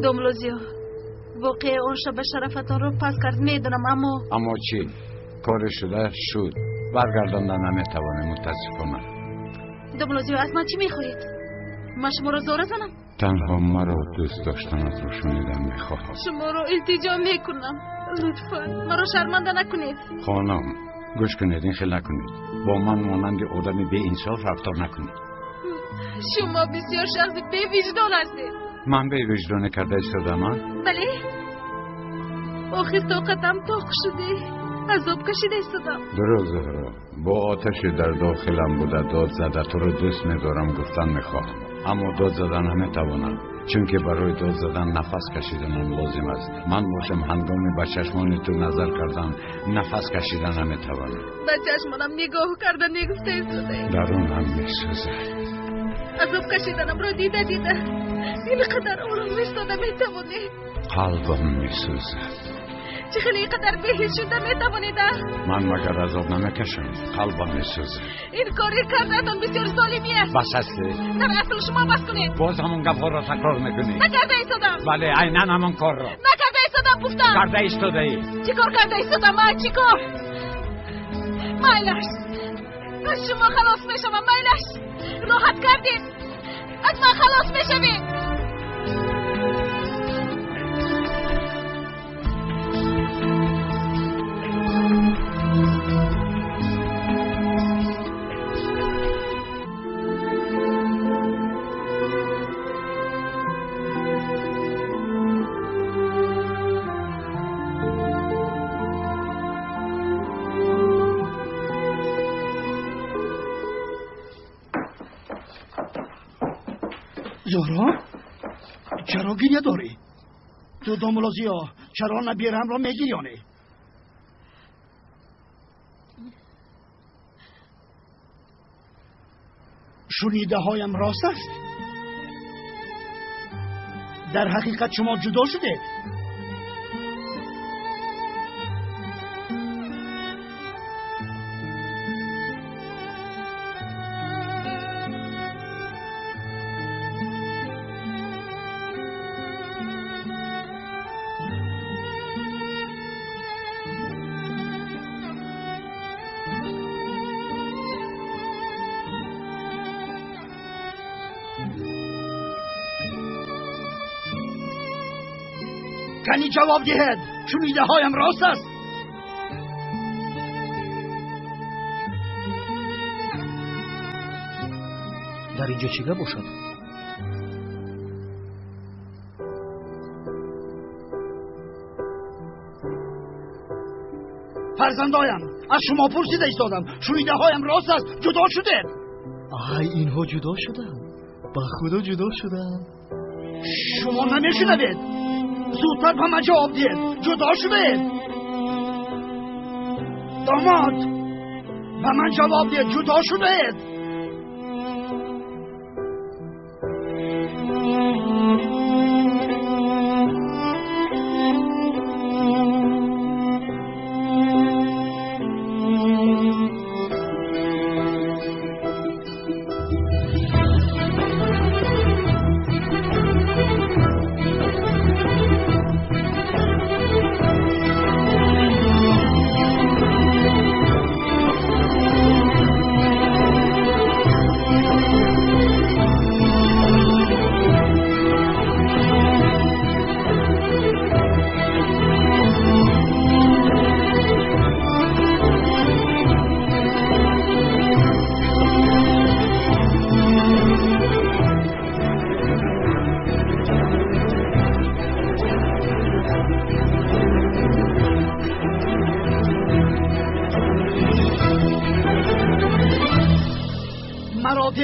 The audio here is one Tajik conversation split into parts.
Домла Зиё, воқеа он шаба шарафатонро пас кард, медонам, аммо аммо чӣ? Кори шуда шуд, баргардонда наметавонем, мутаассифона. Домла Зиё, аз ман чӣ мехоҳед? Ман шуморо зора занам? Танҳо маро дӯст доштанатро шунидан мехоҳам. Шуморо илтиҷо мекунам, лутфан маро шарманда накунед. Хонум, гӯш кунед, ин хел накунед. Бо ман монанди одами беинсоф рафтор накунед. Шумо бисёр шахси бевиҷдон ҳастед. Ман бевиҷдонӣ карда истодам, а? Бале, охир тоқатам тоқ шуде, азоб кашида истодам. Дуруст, Зуҳро, бо оташе дар дохилам буда дод зада туро дӯст медорам гуфтан мехоҳам, аммо дод зада наметавонам, чунки барои дод задан нафас кашиданам лозим аст. Ман бошам ҳангоми ба чашмони ту назар кардан нафас кашида наметавонам. Ба чашмонам нигоҳ карда негуфта истодаед. Дарунам месӯзад. Азоб кашиданамро дида дида ин қадар ором истода метавонед? Қалбам месӯзад. Чӣ хеле ин қадар беҳис шуда метавонед, а? Ман магар азоб намекашам? Қалбам месӯзад. Ин кори кардаатон бисёр золимӣ аст. Бас аст. Дар асл шумо бас кунед. Боз ҳамон гапҳоро такрор мекунӣ. Накарда истодам. Бале, айнан ҳамон корро. Накарда истодам, гуфтам. Карда истодаӣ. Чӣ кор карда истодам, а? Чӣ кор? Майлаш, аз шумо халос мешавам, майлаш. Роҳат кардед, аз ман халос мешавед. Зуҳро, чаро гиря дорӣ? Ту домла Зиё, чаро набирамро мегирёнӣ? Шунидаҳоям рост аст? Дар ҳақиқат шумо ҷудо шудед? Кани ҷавоб диҳед, шунидаҳоям рост аст? Дар инҷо чӣ гап бошад? Фарзандоям, аз шумо пурсида истодам, шунидаҳоям рост аст? Ҷудо шудед? Ай, инҳо ҷудо шуданд, ба худо ҷудо шуданд. Шумо намешунавед? Зудтар ба ман ҷавоб диҳед, ҷудо шудед? Домод, ба ман ҷавоб диҳед, ҷудо шудед?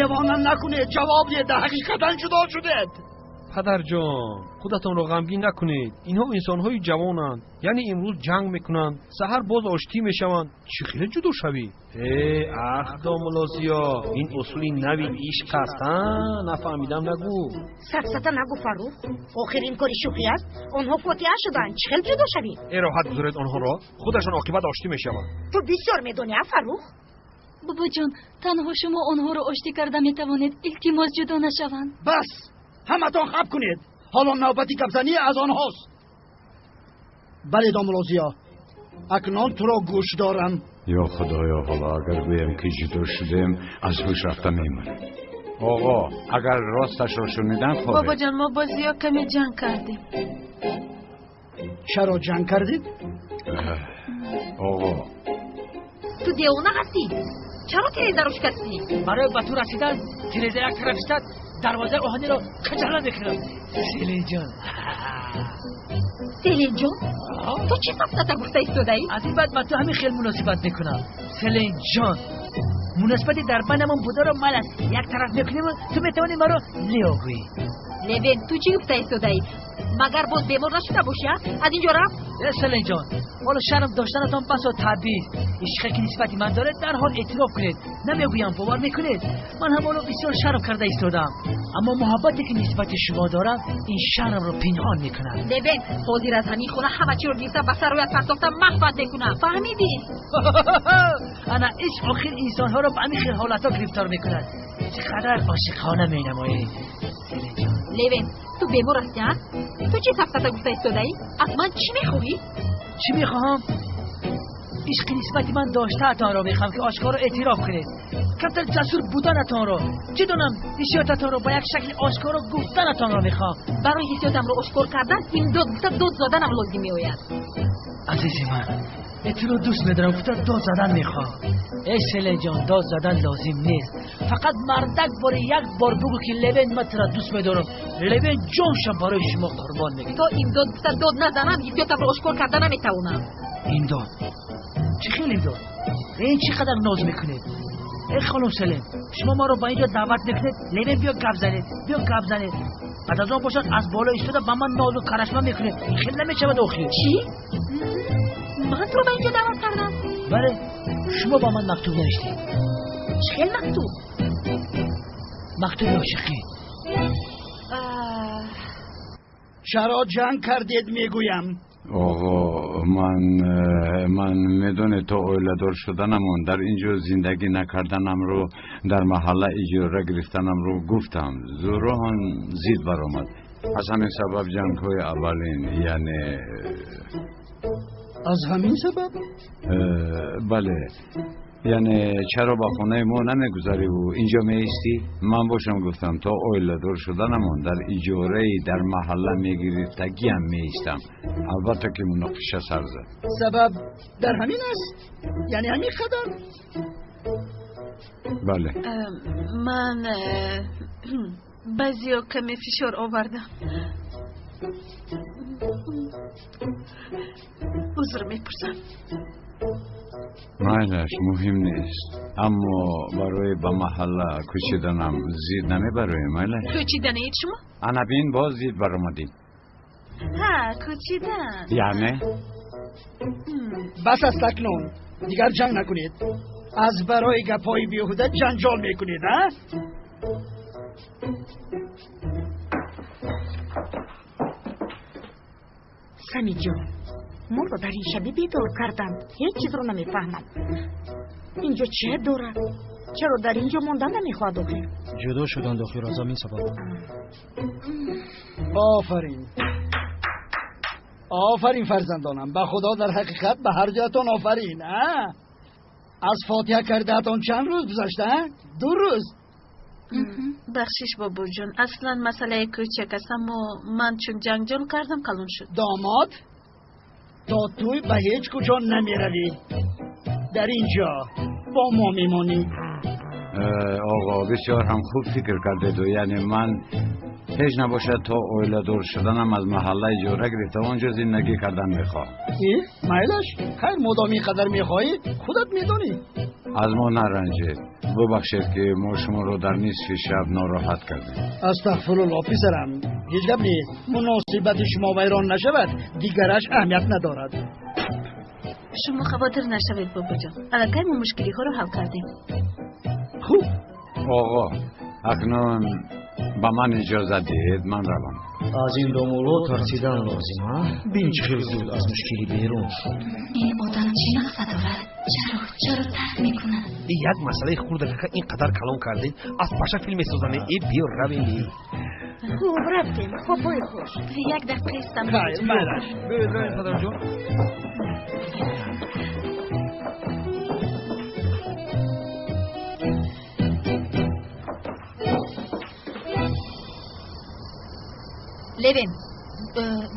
Девона накунед, ҷавоб диҳед, дар ҳақиқатан ҷудо шудед? Падарҷон, худатонро ғамгин накунед. Инҳо инсонҳои ҷавонанд, яъне имрӯз ҷанг мекунанд, саҳар боз оштӣ мешаванд. Чӣ хеле ҷудо шавӣ? Э, ах, домла Зиё, ин усули нави ишқ аст, а? Нафаҳмидам нагӯ. Сафсата нагӯ, Фаррух. Охир ин кори шӯхӣ аст. Онҳо фотиҳа шуданд. Чӣ хел ҷудо шавӣ? Э, роҳат гузоред онҳоро, худашон оқибат оштӣ мешаванд. Ту бисёр медонӣ, а, Фаррух? Бобоҷон, танҳо шумо онҳоро оштӣ карда метавонед. Илтимос, ҷудо нашаванд. Бас, ҳаматон хаб кунед. Ҳоло навбати гапзанӣ аз онҳост. Бале, домулло Зиё, акнун туро гӯш дорам. Ё худоё, ҳоло агар гӯям ки ҷудо шудем, аз ҳуш рафта мемонем. Оғо, агар росташро шунидан хоҳед. Бобоҷон, мо бо Зиё каме ҷанг кардем. Чаро ҷанг кардед? Оғо, ту девона ҳастӣ? Чаро тирезаро шикастӣ? Барои ба ту расидан тиреза як тараф истад, дарвозаи оҳаниро каҷала мекунам. Селинҷон. Селинҷон? Ту чӣ сафсата гуфта истодаӣ? Аз ин баъд ба ту ҳамин хел муносибат мекунам. Селинҷон, муносибати дар байнамон бударо ман аз як тараф мекунем, ту метавонӣ маро Лео гӯӣ. Левен, ту чӣ гуфта истодаӣ? Магар боз бемор нашуда бошӣ? Аз инҷо рафт? Селинҷон, ҳоло шарм доштанатон басо табиист. Ишқе ки нисбати ман доред, дарҳол эътироф кунед. Намегӯям, бовар мекунед? Ман ҳам ҳоло бисёр шарм карда истодам, аммо муҳаббате ки нисбати шумо дорам ин шармро пинҳон мекунад. Левен, ҳозир аз ҳамин хона ҳама чиро гирифта ба сароят партофта маҳфат мекунам. Фаҳмидӣ? Ана ишқ охир инсонҳоро ба ҳамин хел ҳолатҳо гирифтор мекунад. Чӣ қадар ошиқона менамоӣ, Селинҷон. Левен, ту бемор ҳастӣ, а? Ту чӣ сафсата гуфта истодаӣ? Аз ман чӣ мехоҳӣ? Чӣ мехоҳам? Ишқи нисбати ман доштаатонро мехоҳам, ки ошкоро эътироф кунед. Камтар ҷасур буданатонро, чӣ донам, ҳиссиётатонро ба як шакли ошкоро гуфтанатонро мехоҳам. Барои ҳиссиётамро ошкор кардан имдод гуфта дод заданам лозим меояд. Азизи ман, туро дӯст медорам, гуфта дод задан мехоҳам. Эй Селинҷон, дод задан лозим нест. Фақат мардак бори як бор бугӯ ки Левен, ман туро дӯст медорам. Левен ҷоншам барои шумо қурбон мекунад. То имдод гуфта дод назанам, ҳиссиётамро ошкор карда наметавонам. Имдод? Чӣ хел имдод? Ин чӣ қадар ноз мекунед? Эй хонум Селин, шумо маро ба инҷо даъват мекунед, Левен биё гап занед, биё гап занед. Баъд аз он бошад аз боло истода ба ман нозу карашма мекунед. Ин хел намешавад охир. Чӣ? Ман туро ба инҷо даъват кардам? Бале, шумо ба ман мактуб навиштед. Чӣ хел мактуб? Мактуби ошиқӣ. Чаро ҷанг кардед, мегӯям? Оғо, ман медонед, то оиладор шуданамон дар инҷо зиндагӣ накарданамро, дар маҳалла иҷора гирифтанамро гуфтам. Зӯроҳон зид баромад. Аз ҳамин сабаб ҷангҳои аввалин, яъне аз ҳамин сабаб? Бале, яъне чаро ба хонаи мо намегузариву инҷо меистӣ? Ман бошам гуфтам, то оиладор шуданамон дар иҷораи дар маҳалла мегирифтагиам меистам. Албатта ки муноқиша сар зад. Сабаб дар ҳамин аст? Яъне ҳамин қадар? Бале. Ман ба Зиё каме фишор овардам. Узр мепурсам. Майлаш, муҳим нест, аммо барои ба маҳалла кӯчиданам зид намебароем, майлаш? Кӯчиданаед шумо? Ана бин, боз зид баромадӣ. Ҳа, кӯчидан. Яъне? Бас аст акнун, дигар ҷанг накунед. Аз барои гапҳои беҳуда ҷанҷол мекунед, а? Самиҷон, моро дар ин шаби бедор карданд. Ҳеҷ чизро намефаҳмам. Инҷо чӣ дорад? Чаро дар инҷо мондан намехоҳад охир? Ҷудо шуданд охир аз ҳамин сабаб. Офарин, офарин фарзандонам, ба худо дар ҳақиқат ба ҳар ҷоятон офарин. Аз фотиҳа кардаатон чанд рӯз гузашта? 2 рӯз. Бахшиш бобоҷон, аслан масъалаи кӯчак аст, аммо ман чун ҷанҷол кардам калон шуд. Домод, то туй ба ҳеҷ куҷо намеравӣ. Дар инҷо бо мо мемонӣ. Оғо, бисёр ҳам хуб фикр кардеду. Яъне ман ҳеҷ набошад то оиладор шуданам аз маҳалла иҷора гирифта онҷо зиндагӣ кардан мехоҳам. Майлаш, хайр, модом ин қадар мехоҳӣ, худат медонӣ. Аз мо наранҷед. Бубахшед ки мо шуморо дар нисфи шаб нороҳат кардем. Астағфирулло писарам, ҳеҷ гап нест. Муносибати шумо вайрон нашавад, дигараш аҳамият надорад. Шумо хавотир нашавед бобоҷон, аллакай мо мушкилиҳоро ҳал кардем. Хуб. Оғо, акнун ба ман иҷозат диҳед, ман равам. Аз ин домулло тарсидан лозим, а? Бин чӣ хел зуд аз мушкилӣ берун шуд. Ин одам чӣ мақсад дорад? Чаро тарк мекунад? Як масъалаи хурдакака ин қадар калон кардед, аз паша филм месозаме. Э, биё равем. Хуб, рафтем. Хобҳои хуш. Як дақиқа истам. Хайр, майлаш. Биёед равем, падарҷон. Левен,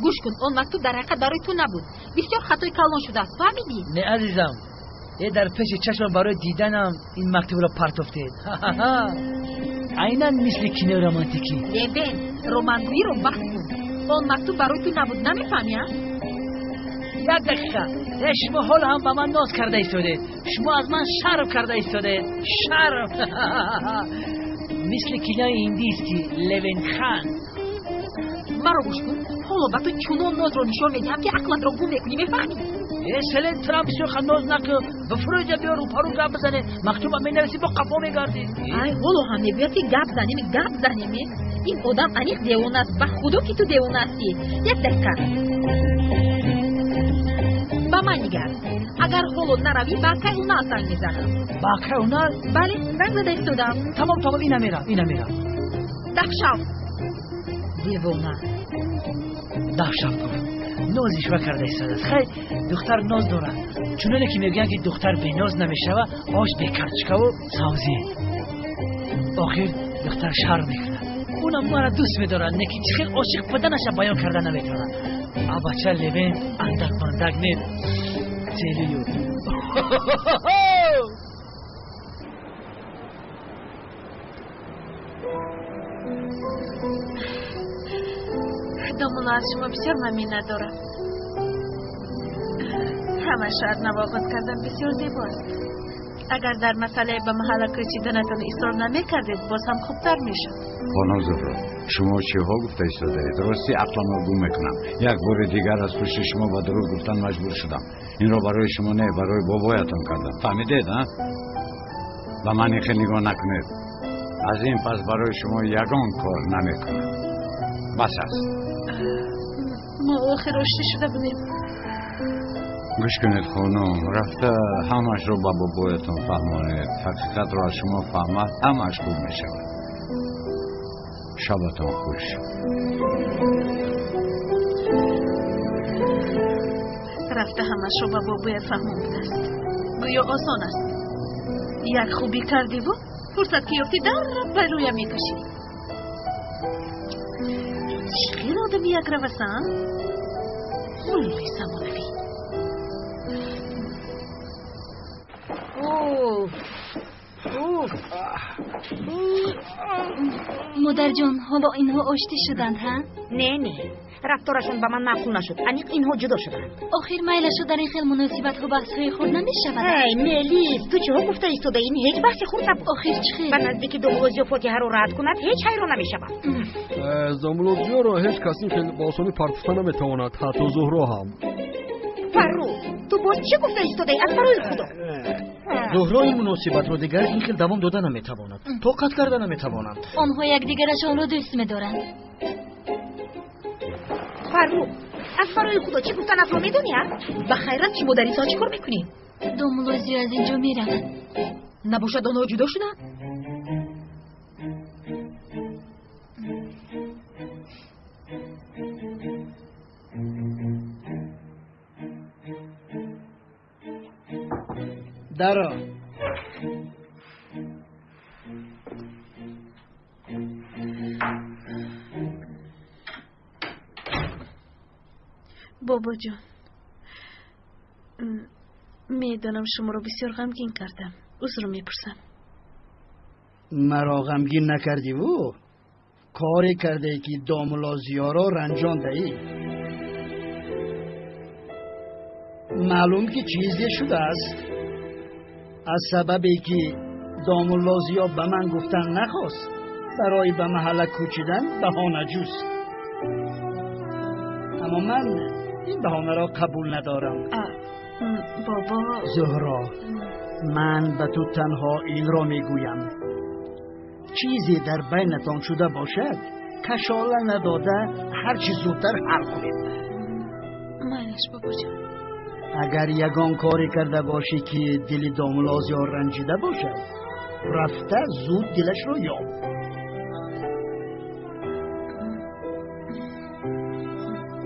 гӯш кун, он мактуб дар ҳақиқат барои ту набуд. Бисёр хатои калон шудааст, фаҳмидӣ? Не, азизам, дар пеши чашмам барои диданам ин мактубро партофтед. Айнан мисли кинои романтикӣ. Левен, романгӯиро баҳс кун. Он мактуб барои ту набуд, намефаҳмӣ, а? Як дақиқа. Шумо ҳоло ҳам ба ман ноз карда истодед. Шумо аз ман шарм карда истодед. Шарм. Мисли кинои индийский Левен хан. Маро гӯш кун, ҳоло ба ту чунон нозро нишон медиҳам, ки ақлатро гум мекунӣ, мефаҳмӣ? Э, Селен, турам бисёр ноз накун. Бифурӯза, биё рӯпарӯ гап бизанем. Мактуба менависӣ, бо қафо мегардӣ. Ай, ҳоло ҳам мегӯяд, ки гап занем, гап занем. Ин одам аниқ девона аст. Ба худо ки ту девона ҳастӣ. Як дақиқа. Ба ман нигар. Агар ҳоло наравӣ, ба акай Унал занг мезанам. Ба акай Унал? Бале, занг зада истодам. Тамом, тамом, ина мерам, ина мерам. Дафшав. Девона. Дафшав гуфт. Ноз ишва карда истодааст. Хай, духтар ноз дорад. Чуноне ки мегӯянд, ки духтар беноз намешава, ош бекарчкаву савзӣ. Охир духтар шарм мекунад. Унам мара дӯст медорад, не ки чӣ хел ошиқ буданаша баён карда наметавонад. А бача Левен андак мандак не целую. Домулло аз шумо бисёр ман миннатдорам. Ҳамаашро аз нав оғоз кардан бисёр зебост. Агар дар масъалаи ба маҳалла кӯчиданатон исрор намекардед, боз ҳам хубтар мешуд. Хонум Зуҳро, шумо чиҳо гуфта истодаед? Рости ақламро гум мекунам. Як бори дигар аз пушти шумо ба дурӯғ гуфтан маҷбур шудам. Инро барои шумо не, барои бобоятон кардам. Фаҳмидед, а? Ба ман ин хел нигоҳ накунед. Аз ин пас барои шумо ягон кор намекунам. Бас аст. Мо охир оштӣ шуда будем. Гӯш кунед, хонум, рафта ҳамаашро ба бобоятон фаҳмонед. Ҳақиқатро аз шумо фаҳмад, ҳамааш хуб мешавад. Шабатон хуш. Рафта ҳамаашро ба бобоя фаҳмон будааст. Гӯё осон аст. Як хубӣ кардиву фурсат ки ёфтӣ, дар ба рӯя мекашӣ. Чӣ хел одами якраваса, а? Муллои замонавӣ. Модарҷон, ҳоло инҳо оштӣ шуданд, ҳа? Не, не, рафторашон ба ман маъқул нашуд. Аниқ инҳо ҷудо шуданд. Охир майлашу дар ин хел муносибатҳо баҳсҳои хурд намешавад. Ай, Мелис, ту чиҳо гуфта истода? Ин ҳеҷ баҳси хурд набуд. Охир чӣ хел? Ба наздики домулло Зиё фотиҳаро рад кунад, ҳеҷ ҳайрон намешавад. Домулло Зиёро ҳеҷ кас ин хел ба осонӣ партофта наметавонад, ҳатто Зуҳро ҳам. Фаррух, ту боз чӣ гуфта истодаӣ? Аз барои худо. Зуҳро ин муносибатро дигар ин хел давом дода наметавонад, тоқат карда наметавонад. Онҳо якдигарашонро дӯст медоранд. Фаррух, аз барои худо чӣ гуфтанатро медонӣ, а? Ба хайрат, шумо дар ин соат чӣ кор мекунед? Домулло Зиё аз ин ҷо меравад. Набошад онҳо ҷудо шуданд? Даро. Бобоҷон, медонам шуморо бисёр ғамгин кардам. Узр мепурсам. Маро ғамгин накардиву коре кардае ки домулло Зиёро ранҷондаӣ. Маълум ки чизе шудааст. Аз сабабе ки домулло Зиё ба ман гуфтан нахост, барои ба маҳалла кӯчидан баҳона ҷуст. Аммо ман ин баҳонаро қабул надорам. Бобо. Зуҳро, ман ба ту танҳо инро мегӯям. Чизе дар байнатон шуда бошад, Кашола надода ҳарчи зудтар ҳал кунед. Майлаш, бобоҷон. Агар ягон коре карда бошӣ, ки дили домулло Зиё ранҷида бошад, рафта зуд дилашро ёб.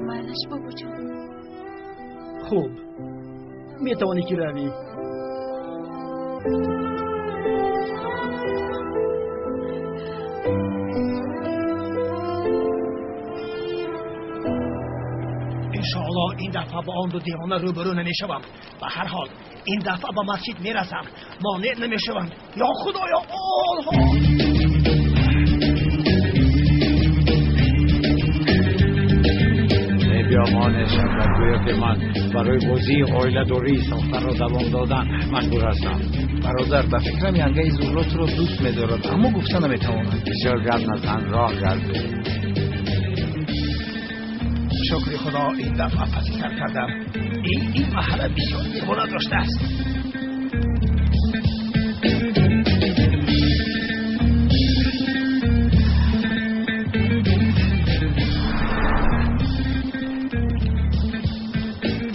Майлаш, бобоҷон. Хуб, метавонӣ ки равӣ. Иншоаллоҳ ин дафъа ба он ду девона рӯбарӯ намешавам. Ба ҳар ҳол ин дафъа ба масҷид мерасам, монеъ намешаванд. Ё Худоё, олҳо! Биё монеъ шавад, гӯё ки ман барои бозии оиладории сохтаро давом додан маҷбур ҳастам. Бародар, ба фикрам янгаи Зуҳро туро дӯст медорад, аммо гуфта наметавонад. Бисёр гап назан, роҳ гарде. Шукри Худо, ин дафъа паси сар кардам. Ин маҳалла бисёр девона доштааст.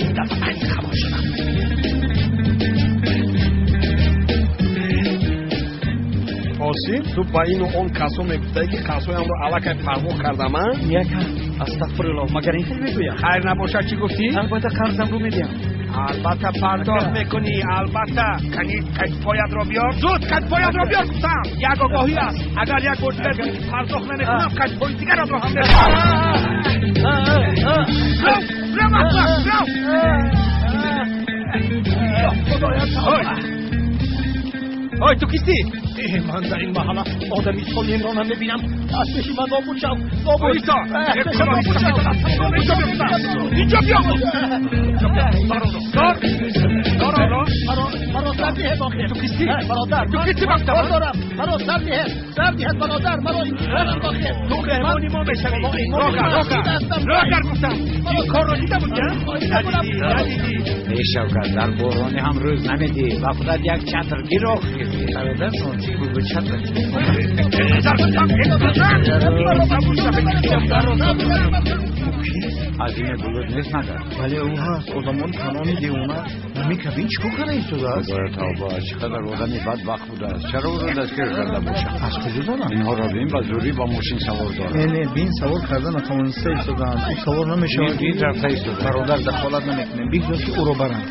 Ин дафъа аниқ хабар шудам. Осим, ту ба ину он касо мегуфтаӣ, ки қарзҳоямро аллакай пардохт кардам, а? Яка, астағфируллоҳ, магар ин хел мегӯям? Хайр набошад, чӣ гуфтӣ? Албатта қарзамро медиҳам. Албатта пардохт мекунӣ, албатта. Кани каҷпоятро биёр, зуд каҷпоятро биёр, гуфтам. Як огоҳӣ аст, агар як бор дигар пардохт намекунам, каҷпои дигаратро ҳам мехӯрам. Рав, рав, аҳмақ, рав! Ё Худоё, тавба! Ой, ту кистӣ? Ман дар ин маҳалла одами солимро намебинам. Аз пеши ман нобуд шав, нобуд. Исо, нобуд шав. Инҷо биё, инҷо биё. Дор, дор, дор. Маро сар диҳед охир. Ту кистӣ? Бародар, ту кистӣ? Кор дорам. Маро сар диҳед, сар диҳед, бародар, маро интизоранд охир. Ту меҳмони мо мешавӣ. Роҳ кар, роҳ кар, гуфтам. Ин корро дида будӣ? Надидӣ, надидӣ. Эй Шавкат, дар борони ҳам рӯз намедиҳӣ, ба худат як чатр гир охир. Бародар, чӣ буд чатр? Аз ин булут нест магар? Бале, ӯ ҳаст. Одамон канони девона. Намекабин чӣ кор карда истодааст? Худоё, тавба, чӣ қадар одами бадбахт будааст. Чаро ӯро дастгир карда бошанд? Аз куҷо донам? Инҳоро бин, ба зӯрӣ ба мошин савор доранд. Не, не, бин, савор карда натавониста истодаанд. Ӯ савор намешавад. Бин, рафта истодааст. Бародар, дахолат намекунем. Бигзор ки ӯро баранд.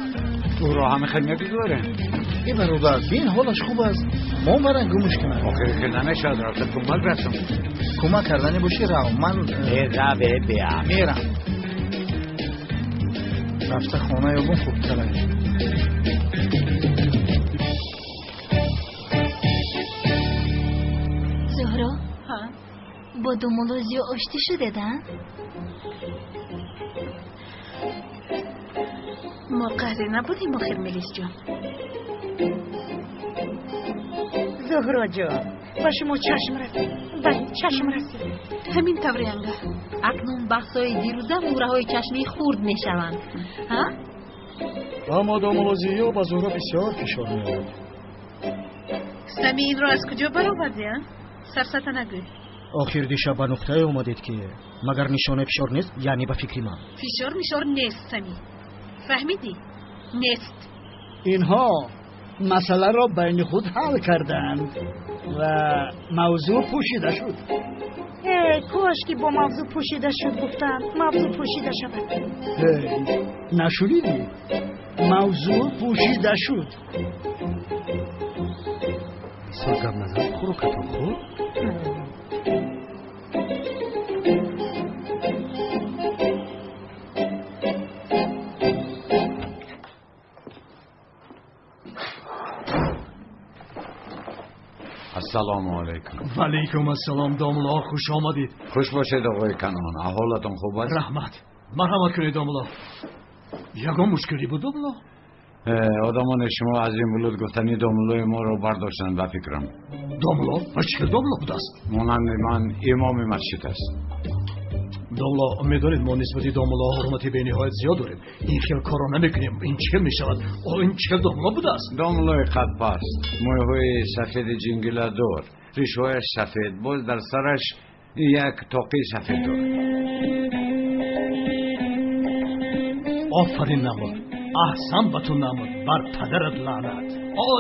Ӯро ҳама хел мегузорем. Э бародар, бин, ҳолаш хуб аст. Мо баран гумш кунам. Охир ки намешавад, рафта кӯмак расон. Кӯмак кардани бошӣ, рав. Ман э раве биям. Мерам. Рафта хона ёбум хубтар аст. Зуҳро, бо домулло Зиё оштӣ шудед, а? Мо қаҳре набудем охир, Мелисҷон. Зуҳроҷон, ба шумо чашм расид. Бале, чашм расид. Ҳамин тавр, янга. Акнун баҳсҳои дирӯза мӯраҳои чашмии хурд мешаванд. Ҳа? Аммо домулло Зиё ба Зуҳро бисёр фишор меорад. Сами, инро аз куҷо баровардӣ, а? Сарсата нагӯй. Охир дишаб ба нуқтае омадед, ки магар нишонаи фишор нест, яъне ба фикри ман. Фишор мишор нест, Сами. Фаҳмидӣ? Нест. Инҳо масъаларо байни худ ҳал карданд ва мавзӯъ пӯшида шуд. Эй, кош ки бо мавзӯъ пӯшида шуд, гуфтанд. Мавзӯъ пӯшида шавад. Эй, нашунидӣ? Мавзӯъ пӯшида шуд. Бисёр гап назан, хӯрокатро хӯр. Ассалому алайкум. Ва алайкум ассалом, домулло, хуш омадед. Хуш бошед, оқои Канон. Аҳолатон хуб аст? Раҳмат. Марҳамат кунед, домулло. Ягон мушкилӣ буд, домулло? Одамони шумо аз ин булут гуфтани домуллои моро бардоштанд, ба фикрам. Домулло? Ва чӣ хел домулло будааст? Монанди ман имоми масҷид аст. Домулло, медонед, мо нисбати домулло ҳурмати бениҳоят зиёд дорем. Ин хел корро намекунем. Ин чӣ хел мешавад? О, ин чӣ хел домулло будааст? Домуллои қадпаст, мӯйҳои сафеди ҷингиладор, ришҳояш сафед, боз дар сараш Як тоқи сафед дорад. Офарин намуд, аҳсан ба ту намуд, бар падарат лаънат.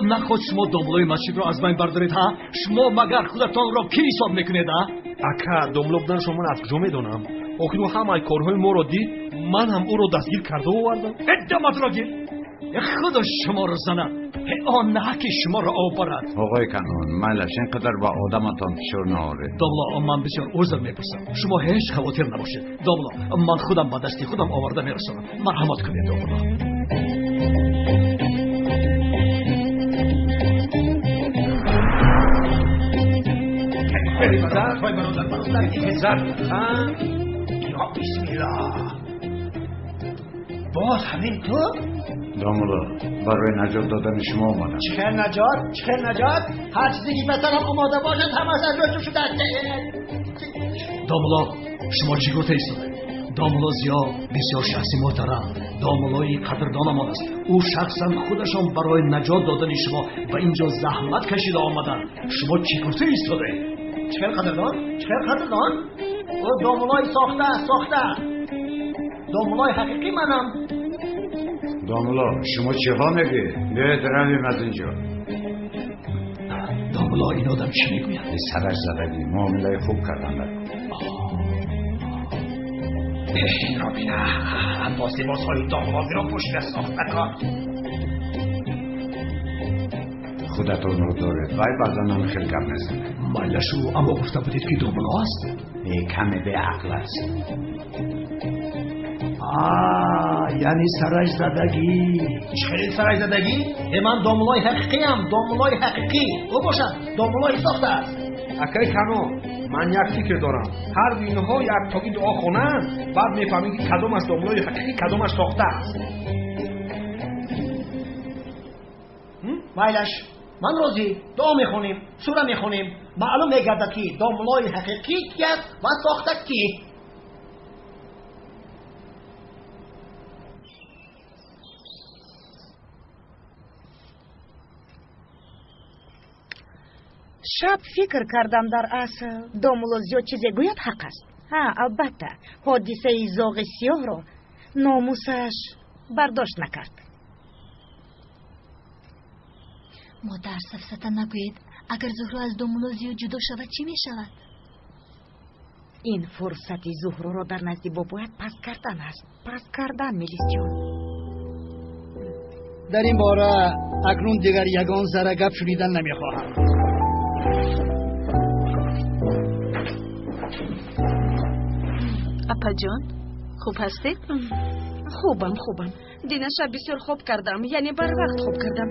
Наход шумо домлои масҷидро аз байн бардоред, ҳа? Шумо магар худатонро кӣ ҳисоб мекунед, а? Ака, домло буданашро ман аз куҷо медонам? Охир ӯ ҳамаи корҳои моро дид, ман ҳам ӯро дастгир карда овардам. Даматро гир! Худо шуморо занад, он наҳаки шуморо об барад. Оғои Канон, майлаш, ин қадар ба одаматон фишор наоред. Домло, ман бисёр узр мепурсам. Шумо ҳеҷ хавотир набошед. Домло, ман худам ба дасти худам оварда мерасонам. Марҳамат кунед, домло. Боз ҳамин ту? Домло, барои наҷот додани шумо омадам. Чӣ хел наҷот? Чӣ хел наҷот? Ҳар чизе ки ба сарам омода бошад, ҳамааш аз ҷои шудааст. Домло, шумо чӣ гуфта истодаед? Домло Зиё бисёр шахси муҳтарам, домлои қадрдонамон аст. Ӯ шахсан худашон барои наҷот додани шумо ба инҷо заҳмат кашида омаданд. Шумо чӣ гуфта истодаед? Чӣ хел қадрдон? Чӣ хел қадрдон? Ӯ домлои сохта, сохта. Домлои ҳақиқӣ манам. Домло, шумо чиҳо мегӯед? Биёед равем аз инҷо. Домло, ин одам чӣ мегӯяд? Сараш задагӣ, муомилаи хуб карданд. Инро бина, боз либосҳои домлозиро пӯшида сохтакор. Худатонро доред, вай баъзан ҳам хел гап мезанад. Майлашу, аммо гуфта будед ки домло аст? Каме беақл аст. Яъне сараш задагӣ. Чӣ хел сараш задагӣ? Ман домлои ҳақиқиам, домлои ҳақиқӣ. Ӯ бошад домлои сохта аст. Акаи Канон, ман як фикр дорам. Ҳар ду инҳо як тоги дуо хонанд, баъд мефаҳмем ки кадомаш домлои ҳақиқӣ, кадомаш сохта аст. Майлаш, ман розӣ. Дуо мехонем, сура мехонем. Маълум мегардад ки домлои ҳақиқӣ ки аст ва сохта кӣ. Шаб фикр кардам, дар асл домло Зиё чизе гӯяд ҳақ аст. Ҳа, албатта, ҳодисаи зоғи сиёҳро номусаш бардошт накард. Модар, сафсата нагӯед. Агар Зуҳро аз домло Зиё ҷудо шавад, чӣ мешавад? Ин фурсати Зуҳроро дар назди бобоят паст кардан аст. Паст кардан, Мелисҷон. Дар ин бора акнун дигар ягон зарра гап шунидан намехоҳам. Апаҷон, хуб ҳастед? Хубам, хубам. Дина шаб бисёр хоб кардам, яъне барвақт хоб кардам.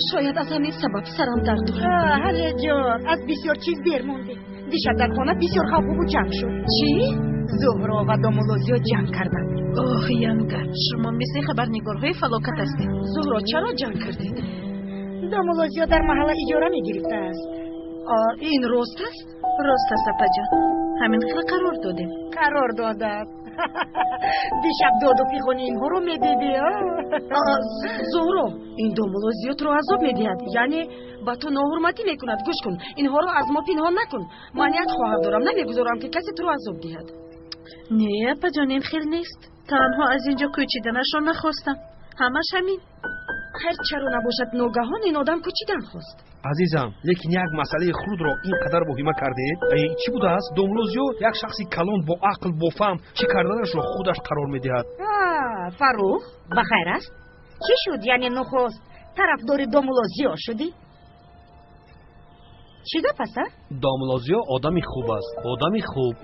Шояд аз ҳамин сабаб сарам дард дорад. Ҳалиҷон, аз бисёр чиз дер мондем. Дишаб дар хона бисёр хавфу ҷанг шуд. Чӣ? Зуҳро ва домулло Зиё ҷанг карданд. Оҳ, янга, шумо мисли хабарнигорҳои фалокат ҳастед. Зуҳро, чаро ҷанг кардед? Домулло Зиё дар маҳалла иҷора мегирифтааст. Ин рост аст? Рост аст, апаҷон. Ҳамин хел қарор додем. Қарор додад. Дишаб доду фиғони инҳоро медидӣ. Зуҳро, ин домулло Зиё туро азоб медиҳад, яъне ба ту ноҳурматӣ мекунад. Гӯш кун, инҳоро аз мо пинҳон накун. Ман як хоҳар дорам, намегузорам ки касе туро азоб диҳад. Не, апаҷон, ин хел нест. Танҳо аз инҷо кӯчиданашро нахостам. Ҳамаш ҳамин. Хайр, чаро набошад, ногаҳон ин одам кӯчидан хост. Азизам, лекин як масъалаи хурдро ин қадар воҳима кардед. Чӣ будааст? Домулло Зиё як шахси калон, бо ақл, бо фаҳм, чӣ карданашро худаш қарор медиҳад. Фаррух, ба хайр аст? Чӣ шуд? Яъне нухост тарафдори домулло Зиё шудӣ? Чӣ гап аст, а? Домулло Зиё одами хуб аст, одами хуб.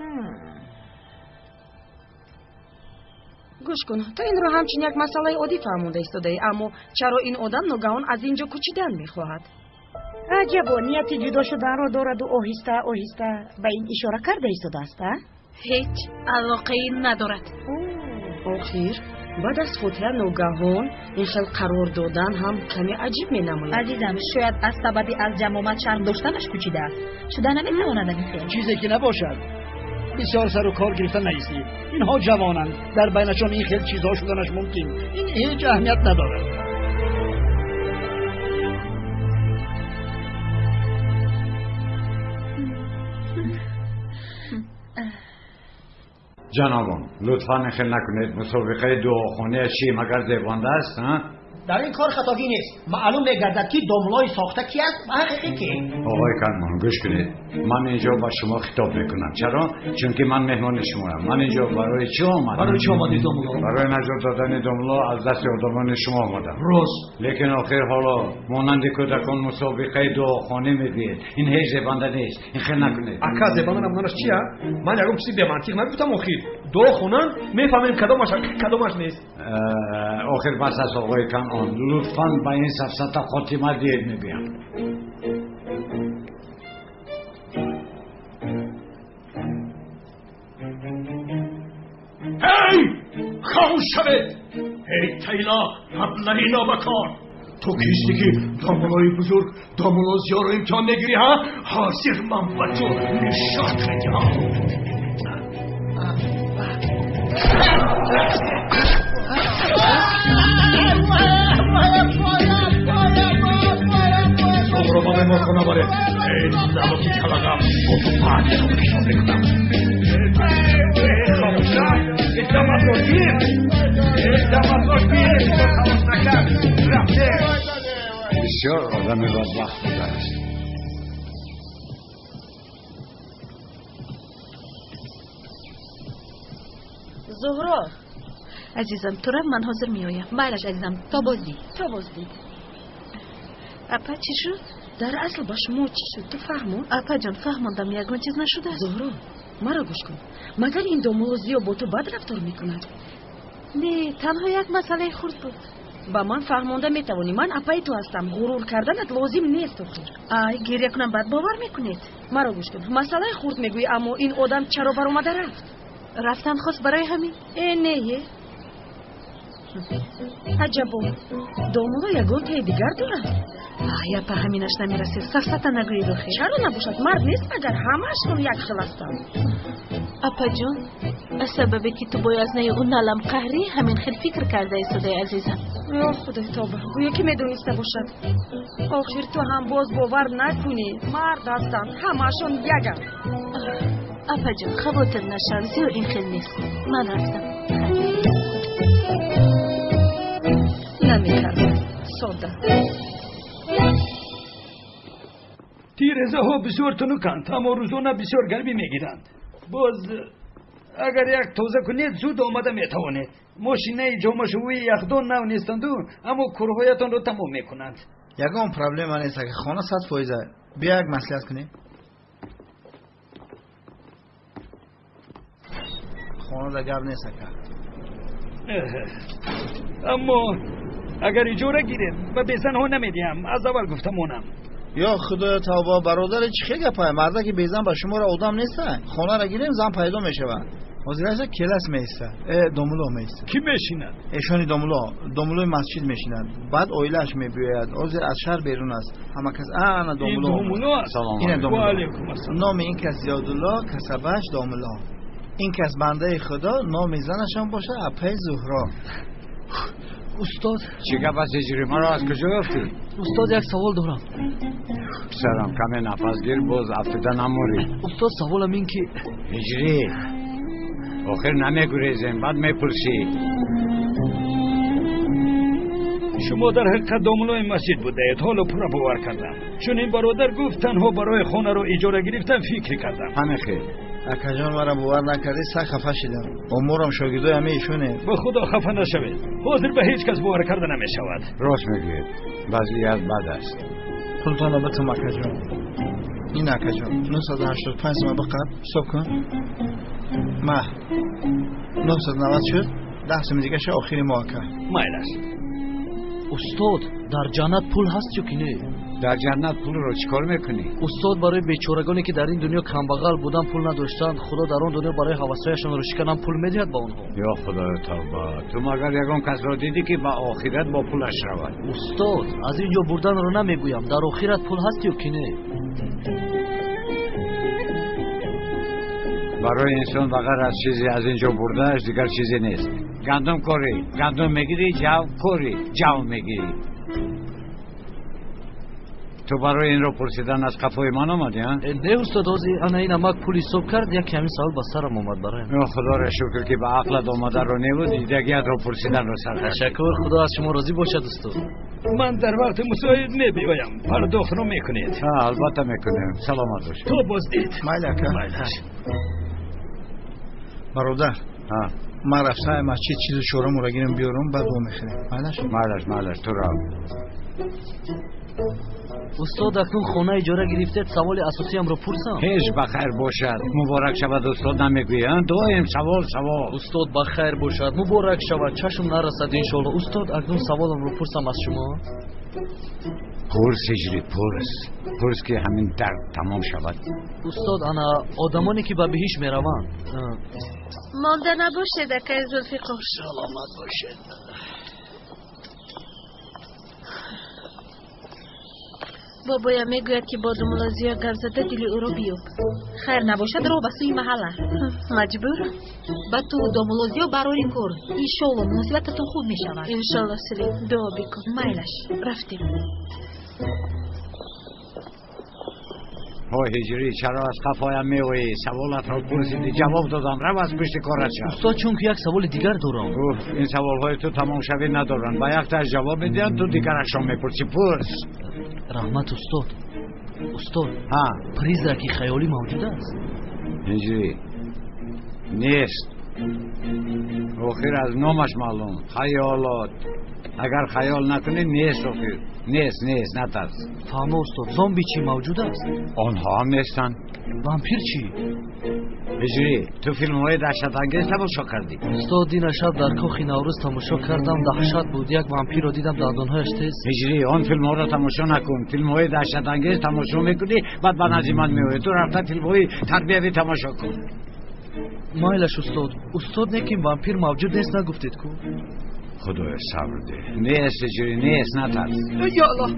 Гӯш кун, ту инро ҳамчун як масъалаи оддӣ фаҳмонда истодаӣ, аммо чаро ин одам ногаҳон аз ин ҷо кӯчидан мехоҳад? Аҷабо, нияти ҷудо шуданро дораду оҳиста оҳиста ба ин ишора карда истодааст, а? Ҳеҷ алоқае надорад. Охир, баъд аз фотиҳа ногаҳон ин хел қарор додан ҳам каме аҷиб менамояд. Азизам, шояд аз сабаби аз ҷамоат шарм доштанаш кӯчидааст. Шуда наметавонад ин хел. Чизе ки набошад, бисёр сару кор гирифта наистӣ. Инҳо ҷавонанд, дар байнашон ин хел чизҳо шуданаш мумкин. Ин ҳеҷ аҳамият надорад. Ҷанобон, лутфан хел накунед. Мусобиқаи дуохонӣ чӣ магар зебонда аст? Дар ин кор хатогӣ нест. Маълум мегардад, ки домлои сохта ки аст ва ҳақиқӣ ки. Оғои Кармон, гӯш кунед. Ман инҷо ба шумо хитоб мекунам. Чаро? Чунки ман меҳмони шумоям. Ман инҷо барои чӣ омадам? Барои чӣ омадӣ, домло? Барои наҷот додани домло аз дасти одамони шумо омадам. Рост. Лекин охир ҳоло монанди кӯдакон мусобиқаи дуохонӣ мегӯед. Ин ҳеҷ зебанда нест. Ин хел накунед. Ака, зебанда набуданаш чия? Ман ягон чизи бемантиқ нагуфтам охир. Дуо хонанд, мефаҳмем кадомаш кадомаш нест. Охир бас аст, оғои Канон. Лутфан ба ин сафсата хотима диҳед, мегӯям. Эй, хомӯш шавед! Эй тайла, аблаҳи нобакор! Ту кисти ки домулои бузург домуло Зиёро имтиҳон мегирӣ, ҳа? Ҳозир ман ба ту нишон медиҳам. Зуҳро ба меҳмонхона баред. Эй налоти калагам, бо ту баъд ҳисобу китоб мекунам. Даматро гир! Даматро гир! Халос накард! Рафте! Бисёр одами бадбахт будааст. Зуҳро, азизам, ту рав, ман ҳозир меоям. Майлаш, азизам, то боздид. То боздид. Апа, чӣ шуд? Дар асл ба шумо чӣ шуд? Ту фаҳмон? Апаҷон, фаҳмондам, ягон чиз нашудааст. Зуҳро, маро гӯш кун. Магар ин домулло Зиё бо ту бад рафтор мекунад? Не, танҳо як масъалаи хурд буд. Ба ман фаҳмонда метавонӣ. Ман апаи ту ҳастам. Ғурур карданат лозим нест охир. Ай, гиря кунам бад бовар мекунед? Маро гӯш кун. Масъалаи хурд мегӯӣ, аммо ин одам чаро баромада рафт? Рафтан хост барои ҳамин. Э, не, е. Аҷабо, домулло ягон таи дигар дорад? Ай, апа, ҳаминаш намерасед. Сафсата нагӯед охир. Чаро набошад? Мард нест магар? Ҳамаашон як хел ҳастанд. Апаҷон, аз сабабе ки ту бо язнаи ӯ налам қаҳрӣ, ҳамин хел фикр карда истодаи, азизам. Ё худои тоба, гӯё ки медониста бошад. Охир ту ҳам боз бовар накунӣ. Мард ҳастанд, ҳамаашон яганд. Апаҷон, хавотир нашав, зиё ин хел нест. Ман рафтам. Намекардам, содда. Тирезаҳо бисёр тунуканд, аммо рӯзона бисёр гармӣ мегиранд. Боз агар як тоза кунед, зуд омада метавонед. Мошинаи ҷомашувии яхдон нав нестанду, аммо курҳоятонро тамом мекунанд. Ягон проблема нест, ака, хона 100%. Биё як маслиҳат кунем. Хонада гап нест, ака. Аммо агар иҷора гиред, ба безанҳо намедиҳам, аз аввал гуфта монам. Ё худоё тавба, бародаре, чӣ хел гапае? Мардаки безан ба шуморо одам неста? Хонаро гирем, зан пайдо мешавад. Ҳозираша келас меиста, домуло меиста. Кӣ мешинад? Эшони домуло, домулои масҷид мешинад. Баъд оилааш мебиёяд. Ҳозир аз шаҳр берун аст. Ҳама кас ана домуло. Домуло аст? Ина домуло. Ва алайкум ассалом. Номи ин кас Зиёдулло, касабааш домуло. Ин кас бандаи худо, номи занашам бошад апаи Зуҳро. Устод, чӣ гап аст, ҳиҷрӣ? Маро аз куҷо ёфтӣ? Устод, як савол дорам. Писарам, каме нафас гир, боз афтида намурӣ. Устод, саволам ин ки ҳиҷрӣ, охир намегурезем, баъд мепурсӣ. Шумо дар ҳақиқат домулои масҷид будаед, ҳоло пурра бовар кардам. Чун ин бародар гуфт танҳо барои хонаро иҷора гирифтан фикр кардам. Ҳамин хел. Акаҷон, маро бовар накардӣ, сахт хафа шидам. Умурам шогирдои ҳамаи ишоне. Ба худо хафа нашавед. Ҳозир ба ҳеҷ кас бовар карда намешавад. Рост мегӯед, вазъият бад аст. Пултонро битум, акаҷон. Ин акаҷон, 985 сомон биқаб, ҳисоб кун. Маҳ 990 шуд, 10 сомон дигаша охири моҳ, ака. Майлаш. Устод, дар ҷаннат пул ҳаст ё ки не? Дар ҷаннат пулро чӣ кор мекунӣ? Устод, барои бечорагоне ки дар ин дунё камбағал будан, пул надоштанд, худо дар он дунё барои ҳавасҳояшонро шиканам пул медиҳад ба онҳо. Ё худоё тавба, ту магар ягон касро дидӣ ки ба охират бо пулаш равад? Устод, аз ин ҷо бурданро намегӯям, дар охират пул ҳаст ё ки не? Барои инсон ба ғайр аз чизе аз ин ҷо бурдааш дигар чизе нест. Гандум корӣ, гандум мегирӣ, ҷав корӣ, ҷав мегирӣ. Ту барои инро пурсидан аз қафои ман омадӣ, а? Не устод, ҳозир ана ин амак пул ҳисоб кард, яке ҳамин савол ба сарам омад бароям. Худоро шукр, ки ба ақлат омадаро неву дидагиятро пурсиданро сар кардӣ. Ташаккур, Худо аз шумо розӣ бошад устод. Ман дар вақти мусоид мебиёям, пардохтро мекунед. Албатта мекунем, саломат бошед. То боздид. Майли ака. Бародар, ман рафтаам масҷид, чизу чорамонро гирам биёрам, баъд во мехӯрем. Майлаш? Майлаш, майлаш, ту рав. Устод, акнун хона иҷора гирифтед, саволи асосиамро пурсам? Ҳеҷ ба хайр бошад, муборак шавад устод намегӯянд, доим савол савол. Устод, ба хайр бошад, муборак шавад, чашм нарасад иншоалло. Устод, акнун саволамро пурсам аз шумо? Пурс ҳиҷрӣ, пурс. Пурс, ки ҳамин дард тамом шавад. Устод, ана одамоне ки ба биҳишт мераванд. Монда набошед, акаи Зулфиқор. Саломат бошед. Бобоям мегӯяд, ки бо домулло Зиё гап зада дили ӯро биёб. Хайр набошад, роҳ ба сӯи маҳалла. Маҷбурам. Ба ту домулло Зиё барори кор. Иншолло муносибататон хуб мешавад. Иншолло, Селин, дуо бикун. Майлаш. Рафтем. Ҳо ҳиҷрӣ, чаро аз қафоям меоӣ? Саволатро пурсидӣ, ҷавоб додам, рав аз пушти корат шав. Устод, чунки як саволи дигар дорам. Уф, ин саволҳои ту тамомшавӣ надоранд. Ба яктааш ҷавоб медиҳанд, ту дигарашро мепурсӣ. Пурс. Раҳмат устод. Устод, призраки хаёлӣ мавҷуд аст? Ҳиҷрӣ, нест. Охир аз номаш маълум, хаёлот. Агар хаёл накунӣ, нест охир. Нест, нест, натарс. Фаҳмо устод, зомби чӣ мавҷуд аст? Онҳо ҳам нестанд. Вампир чӣ? Ҳиҷрӣ, ту филмҳои даҳшатангез тамошо кардӣ? Устод, дина шаб дар кохи Наврӯз тамошо кардам, даҳшат буд. Як вампирро дидам, дандонҳояш тез. Ҳиҷрӣ, он филмҳоро тамошо накун. Филмҳои даҳшатангез тамошо мекунӣ, баъд ба назди ман меоӣ. Ту рафта филмҳои тарбиявӣ тамошо кун. Майлаш устод. Устод, некин вампир мавҷуд нест нагуфтед ку? Худоё, сабр деҳ. Нест ҳиҷрӣ, нест, натарс. Ё Аллоҳ!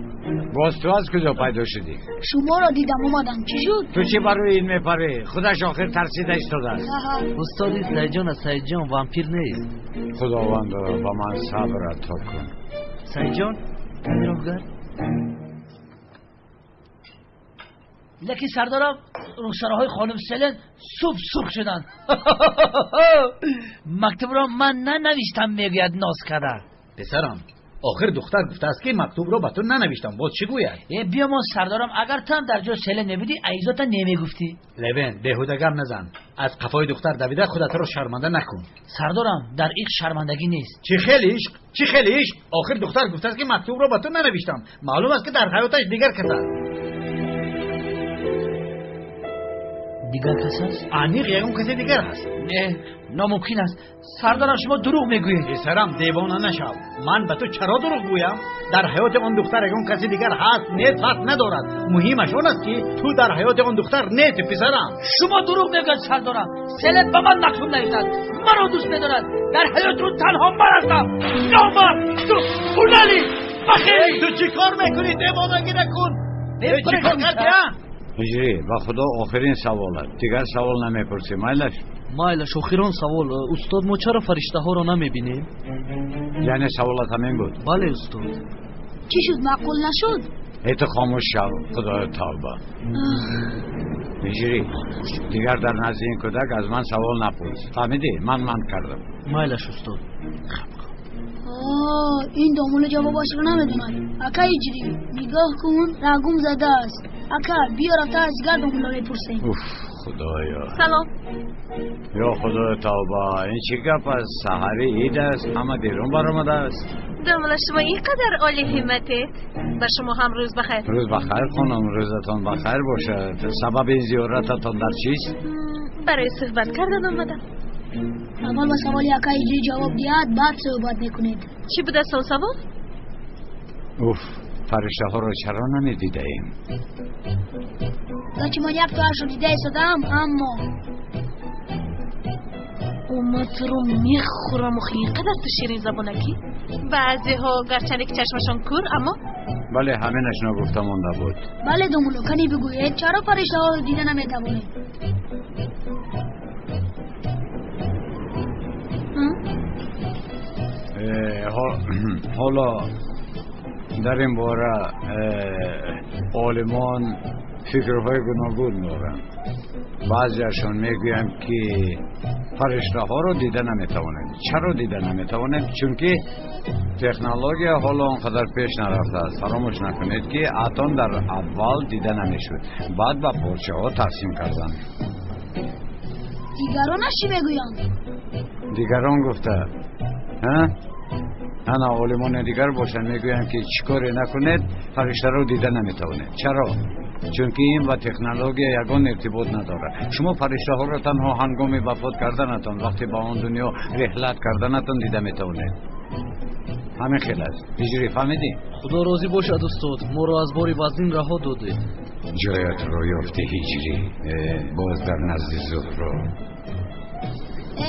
Боз ту аз куҷо пайдо шудӣ? Шуморо дидам, омадам. Чӣ шуд? Ту чӣ барои ин мепарӣ? Худаш охир тарсида истодааст. Устод, ин Саидҷон аст. Саидҷон, вампир нест. Худовандо, ба ман сабр ато кун. Саидҷон, ками роҳгар. Лекин сардорам, рухсораҳои хонум Селен суб сурх шуданд. Мактубро ман нанавиштам, мегӯяд ноз карда. Писарам, охир духтар гуфтааст, ки мактубро ба ту нанавиштам, боз чӣ гӯяд? Э, биёмон сардорам, агар ту ҳам дар ҷои Селен мебудӣ, аизота намегуфтӣ. Левен, беҳуда гап назан. Аз қафои духтар давида худатро шарманда накун. Сардорам, дар ишқ шармандагӣ нест. Чӣ хел ишқ? Чӣ хел ишқ? Охир духтар гуфтааст, ки мактубро ба ту нанавиштам. Маълум аст, ки дар ҳаёташ дигар кас аст. Дигар кас аст? Аниқ ягон касе дигар ҳаст. Не, номумкин аст. Сардорам, шумо дурӯғ мегӯед. Писарам, девона нашав. Ман ба ту чаро дурӯғ гӯям? Дар ҳаёти он духтар ягон каси дигар ҳаст, нест, фарқ надорад. Муҳимаш он аст, ки ту дар ҳаёти он духтар нести, писарам. Шумо дурӯғ мегӯед, сардорам. Селен ба ман мактуб навиштад, маро дӯст медорад. Дар ҳаёти ӯ танҳо ман ҳастам. Номард, ту ҳунарӣ, бахилӣ. Ту чӣ кор мекунӣ? Девонагӣ накун. Чӣ кор кардӣ, а? Ҳиҷрӣ, ба Худо охирин савол аст, дигар савол намепурсӣ, майлаш? Майлаш, охирон савол. Устод, мо чаро фариштаҳоро намебинем? Яъне саволат ҳамин буд? Бале устод. Чӣ шуд, маъқул нашуд? Э, ту хомӯш шав, Худоё, тавба. Ҳиҷрӣ, дигар дар назди ин кӯдак аз ман савол напурс, фаҳмидӣ? Ман манъ кардам. Майлаш устод. Ин домулло ҷавобашро намедонад. Ака Ҳиҷрӣ, нигоҳ кун, рагум задааст. Ака, биё рафта аз дигар домулло мепурсем. Уф, Худоё. Салом. Ё Худоё, тавба, ин чӣ гап аст? Саҳари ид аст, ҳама берун баромадааст. Домулло, шумо ин қадар олӣ ҳимматед. Ба шумо ҳам рӯз бахайр. Рӯз бахайр, хонум, рӯзатон бахайр бошад. Сабаби ин зиёрататон дар чист? Барои суҳбат кардан омадам. Аввал ба саволи ака Ҳиҷрӣ ҷавоб диҳад, баъд суҳбат мекунед. Чӣ будааст он савол? Уф, фариштаҳоро чаро намедидаем? Гарчи ман яктоашро дида истодаам, аммо Ман туро мехӯрам. Охи, ин қадар ту ширинзабонакӣ. Баъзеҳо гарчанде ки чашмашон кур, аммо Бале, ҳаминаш ногуфта монда буд. Бале, домулло, кани бигӯед, чаро фариштаҳоро дида наметавонем? Ҳоло дар ин бора Олимон фикрҳои гуногун доранд. Баъзеашон мегӯянд, ки фариштаҳоро дида наметавонем. Чаро дида наметавонем? Чунки технология ҳоло он қадар пеш нарафтааст. Фаромӯш накунед, ки атом дар аввал дида намешуд, баъд ба порчаҳо тақсим карданд. Дигаронаш чӣ мегӯянд? Дигарон гуфта, ана олимони дигар бошанд, мегӯянд, ки чӣ коре накунед, фариштаро дида наметавонед. Чаро? Чунки ин ба технология ягон иртибот надорад. Шумо фариштаҳоро танҳо ҳангоми вафот карданатон, вақте ба он дунё реҳлат карданатон дида метавонед. Ҳамин хел аст. Ҳиҷрӣ, фаҳмидӣ? Худо розӣ бошад, устод, моро аз бори вазнин раҳо додед. Ҷоятро ёфти, Ҳиҷрӣ, боз дар назди Зуҳро.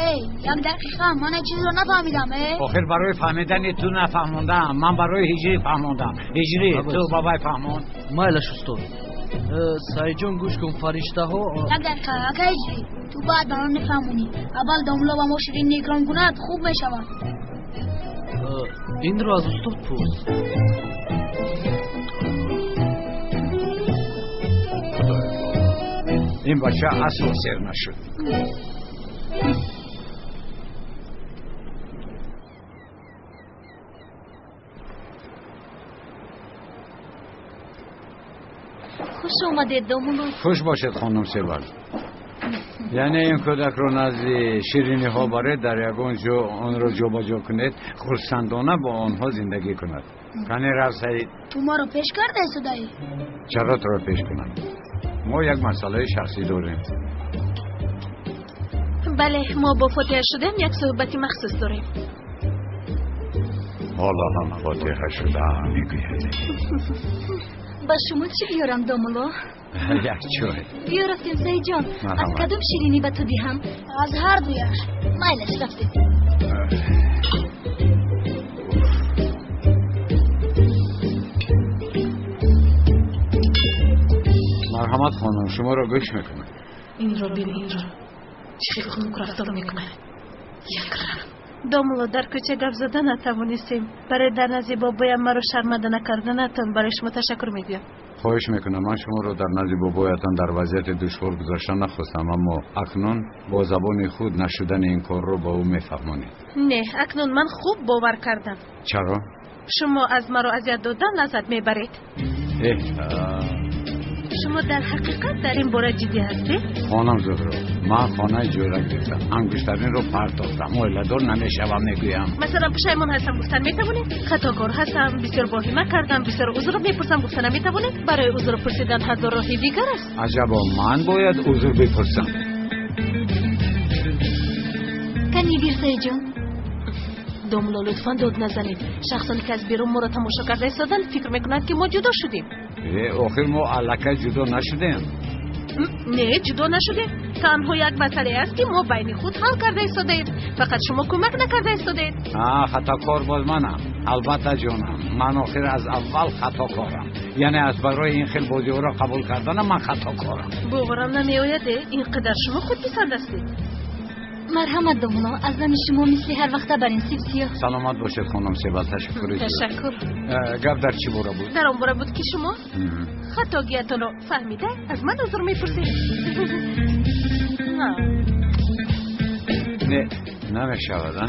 Эй, як дақиқа, ман як чизро нафаҳмидам. Охир барои фаҳмидани ту нафаҳмондам, ман барои Ҳиҷрӣ фаҳмондам. Ҳиҷрӣ, ту ба вай фаҳмон. Майлаш, устод. Саидҷон, гӯш кун, фариштаҳо. Як дақиқа, ака Ҳиҷрӣ, ту баъд ба ман мефаҳмонӣ. Аввал домло ба мо ширинӣ икром кунад, хуб мешавад. Инро аз устод пурс. Ин бача асл сер нашуд. Хуш омадед, домулло. Хуш бошед, хонум Севал. Яъне ин кӯдакро назди шириниҳо баред, дар ягон ҷо онро ҷобаҷо кунед, хурсандона бо онҳо зиндагӣ кунад. Кани рафт, Саид? Ту маро пеш кардаи, судаӣ? Чаро туро пеш кунам? Мо як масъалаи шахсӣ дорем. Бале, мо бо фотиҳа шудем, як суҳбати махсус дорем. Ҳоло ҳам фотиҳа шудаам, мегӯяд. Ба шумо чӣ биёрам, домулло? Як чой. Биё, рафтем, Саидҷон. Аз кадом ширинӣ ба ту диҳам? Аз ҳар дуяш. Майлаш, рафтем. Марҳамат, хонум, шуморо гӯш мекунам. Инро бин, инро. Чӣ хел хунук рафтор мекунад. Якрам. Домулло, дар кӯча гап зада натавонистем. Барои дар назди бобоям маро шарманда накарданатон барои шумо ташаккур мегӯям. Хоҳиш мекунам, ман шуморо дар назди бобоятон дар вазъияти душвор гузошта нахостам, аммо акнун бо забони худ нашудани ин корро ба ӯ мефаҳмонед. Не, акнун ман хуб бовар кардам. Чаро? Шумо аз маро азият додан лаззат мебаред. Шумо дар ҳақиқат дар ин бора ҷиддӣ ҳастед? Хонум Зуҳро, ман хонаи ҷӯра гирифтам, ангуштаринро партофтам, оиладор намешавам, мегӯям. Масалан, пушаймон ҳастам гуфтан метавонед? Хатокор ҳастам, бисёр воҳима кардам, бисёр узр мепурсам гуфта наметавонед? Барои узр пурсидан ҳазор роҳи дигар аст. Аҷабо, ман бояд узр бипурсам. Кани бир, Саидҷон. Домулло, лутфан дод назанед. Шахсоне ки аз берун моро тамошо карда истоданд, фикр мекунанд, ки мо ҷудо шудем. Охир мо аллакай ҷудо нашудем. Не, ҷудо нашудем. Танҳо як масъалае аст, ки мо байни худ ҳал карда истодаем. Фақат шумо кӯмак накарда истодаед. Хатокор боз манам. Албатта, ҷонам, ман охир аз аввал хатокорам. Яъне аз барои ин хел бозиҳоро қабул карданам ман хатокорам. Боварам намеояд, ин қадар шумо худписанд ҳастед. Марҳамат, домулло, аз дами шумо мисли ҳар вақта бар ин сиб сиёҳ. Саломат бошед, хонум Себал, ташаккури зиёд. Ташаккур. Гап дар чӣ бора буд? Дар он бора буд, ки шумо хатогиятонро фаҳмида аз ман узр мепурсед. Не, намешавад, а?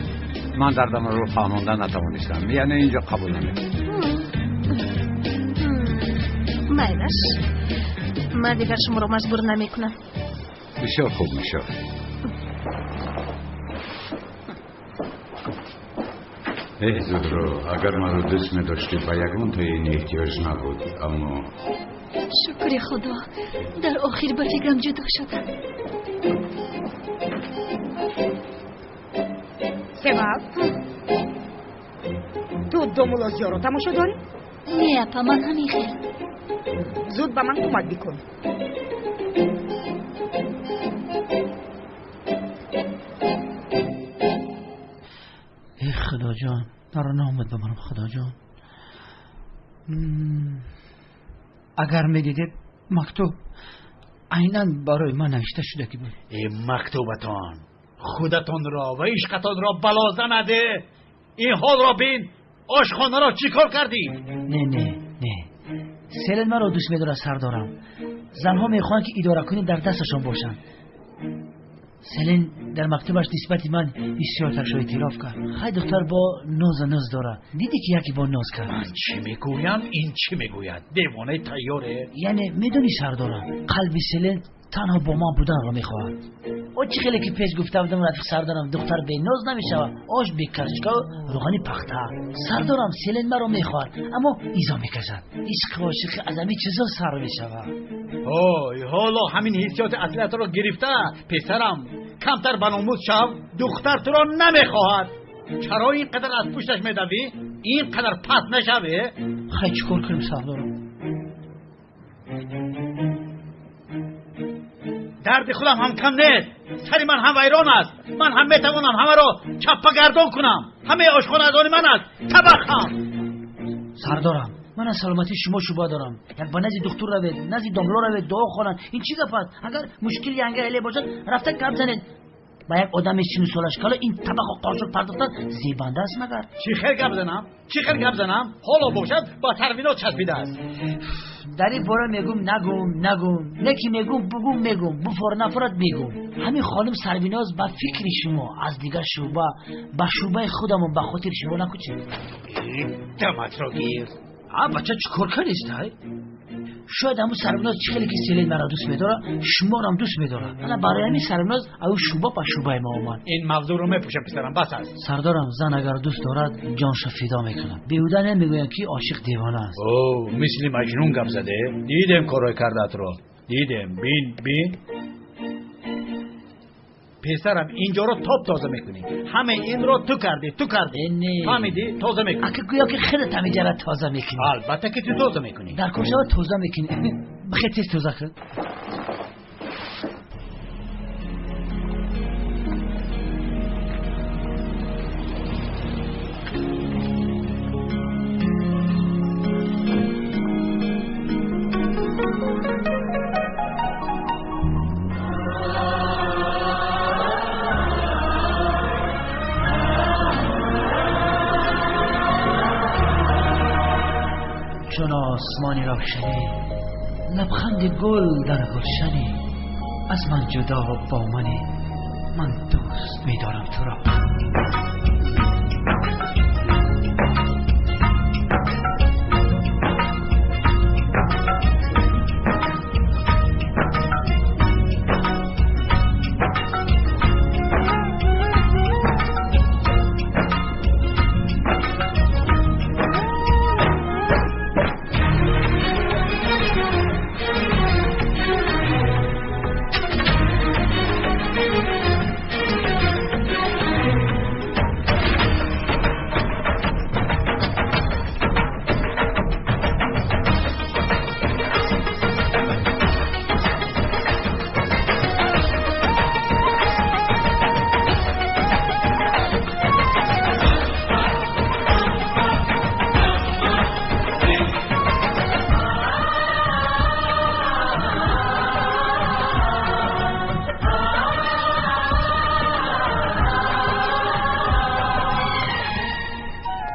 Ман дардамро фаҳмонда натавонистам. Яъне инҷо қабул намекунам. Майлаш, ман дигар шуморо маҷбур намекунам. Бисёр хуб мешавад. Эй Зуҳро, агар маро дӯст медоштӣ, ба ягон тои ин эҳтиёҷ набуд, аммо шукри Худо, дар охир ба фикрам ҷудо шудам. Севал, ту домулло Зиёро тамошо дорӣ? Не, апа, ман ҳамин хел. Зуд ба ман кӯмак бикун. Эй Худоҷон, маро наомад бимонам, Худоҷон. Агар медидед, мактуб айнан барои ман навишта шудагӣ буд. Э, мактубатон худатонро ва ишқатонро бало занаде. Ин ҳолро бин, ошхонаро чӣ кор кардӣ? Не, не, не, Селен маро дӯст медорад, сардорам. Занҳо мехоҳанд, ки идоракунӣ дар дасташон бошанд. Селен дар мактубаш нисбати ман ҳиссиёташро эътироф кард. Хай, духтар бо ноза ноз дорад. Дидӣ, ки яке бо ноз кард? Ман чӣ мегӯям, ин чӣ мегӯяд? Девонаи тайёре. Яъне медонӣ, сардорам, қалби Селен танҳо бо ман буданро мехоҳад. О, чӣ хеле ки пеш гуфта будам, рафиқ сардорам, духтар беноз намешавад, ош бе карчкаву рӯғани пахта. Сардорам, Селен маро мехоҳад, аммо изо мекашад. Ишқи ошиқӣ аз ҳамин чизо сар мешавад. Ҳой, ҳоло ҳамин ҳиссиёти аслиятро гирифта. Писарам, камтар ба номус шав. Духтар туро намехоҳад. Чаро ин қадар аз пушташ медавӣ? Ин қадар паст нашавӣ. Хай, чӣ кор кунем, сардорам? Дарди худам ҳам кам нест. Сари ман ҳам вайрон аст. Ман ҳам метавонам ҳамаро чаппагардон кунам. Ҳамаи ошхона аз они ман аст, табақ ҳам. Сардорам, ман аз саломатии шумо шубҳа дорам. Як ба назди духтур равед, назди домло равед, дуо хонанд. Ин чӣ гап аст? Агар мушкил янга эле бошад, рафта гап занед ба як одами сину солаш кало. Ин табақу қошуқ партохтан зебанда аст магар? Чӣ хел гап занам, чӣ хел гап занам? Ҳоло бошад, ба Сарвиноз часпидааст. Дар ин бора мегум, нагум, нагум, не ки мегум, бугум, мегум, буфор, нафорат, мегум. Ҳамин хонум Сарвиноз, ба фикри шумо, аз дигар шӯъба ба шӯъбаи худамон ба хотири шумо накӯчед? Даматро гир. А, бача, чӣ кор кардистай? Шояд ҳамун Сарвиноз чӣ хеле ки Селен маро дӯст медорад, шуморам дӯст медорад. Ана барои ҳамин Сарвиноз аю шӯъба ба шӯъбаи мо омад. Ин мавзӯъро мепӯшам, писарам, бас аст. Сардорам, зан агар дӯст дорад, ҷоншо фидо мекунад. Беҳуда намегӯянд, ки ошиқ девона аст. О, мисли маҷнун гап заде. Дидем, корҳои кардаатро дидем. Бин, бин, писарам, инҷоро топ тоза мекунӣ. Ҳамаи инро ту кардӣ, ту кардӣ. Не. Фаҳмидӣ? Тоза мекунӣ. Ака, гӯё ки худат ҳамиҷара тоза мекунӣ. Албатта ки ту тоза мекунӣ. Дар кор шава, тоза мекунӣ. Бихе, тез тоза кун. Чун осмони равшанӣ, лабханди гул дар гулшанӣ, аз ман ҷудо бо манӣ, ман дӯст медорам туро.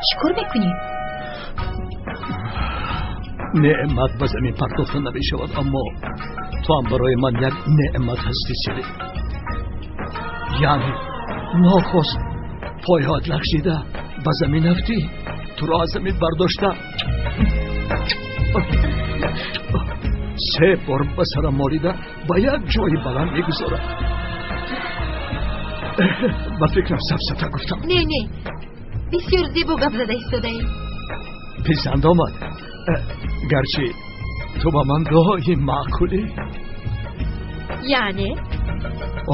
Чӣ кор мекунӣ? Неъмат ба замин партофта намешавад, аммо ту ҳам барои ман як неъмат ҳастӣ, Селин. Яъне нохост пойҳоят лағжида ба замин афтӣ, туро аз замин бардошта, се бор ба сарам молида, ба як ҷои баланд мегузорам. Ба фикрам, сафсата гуфтам. Не, не, бисёр зебо гап зада истодаӣ. Писанд омад. Гарчи ту ба ман доим маъқулӣ. Яъне?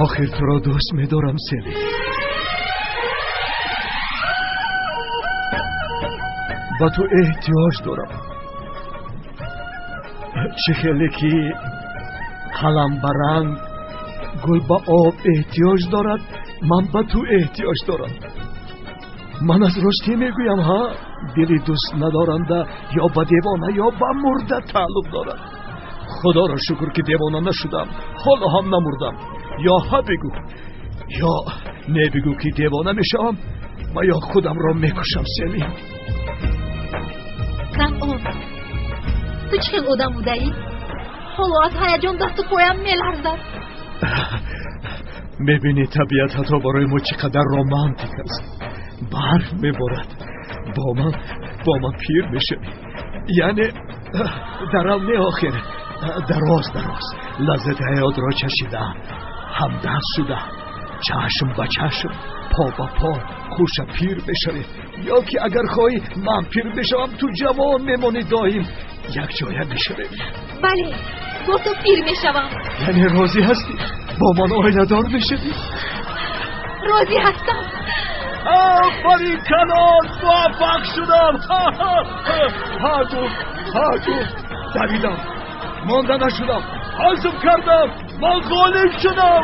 Охир туро дӯст медорам, Селин. Ба ту эҳтиёҷ дорам. Чӣ хеле ки қалам ба ранг, гул ба об эҳтиёҷ дорад, ман ба ту эҳтиёҷ дорам. Ман аз ростӣ мегӯям. Ҳа, дили дӯст надоранда ё ба девона, ё ба мурда тааллуқ дорад. Худоро шукр, ки девона нашудам, ҳоло ҳам намурдам. Ё ҳа бигӯ, ё не бигӯ, ки девона мешавам ва ё худамро мекушам, Селин. Кам об. Ту чӣ хел одам будаӣ? Ҳоло аз ҳаяҷон дасту поям меларзад. Мебинӣ, табиат ҳатто барои мо чӣ қадар романтик аст. Барф меборад. Бо ман пир мешавӣ. Яъне дарав не, охир дароз дароз лаззати ҳаётро чашида, ҳамдаст шуда, чашм ба чашм, по ба по, хуша пир мешавем. Ё ки агар хоҳӣ, ман пир мешавам, ту ҷавон мемонӣ, доим якҷоя мешавем. Бале, бо ту пир мешавам. Яъне розӣ ҳастӣ? Бо ман оиладор мешавӣ? Розӣ ҳастам. Офарин калон, муваффақ шудам. Ҳа гуфт, ҳа гуфт, давидам, монда нашудам, ҳазм кардам, ман ғолиб шудам.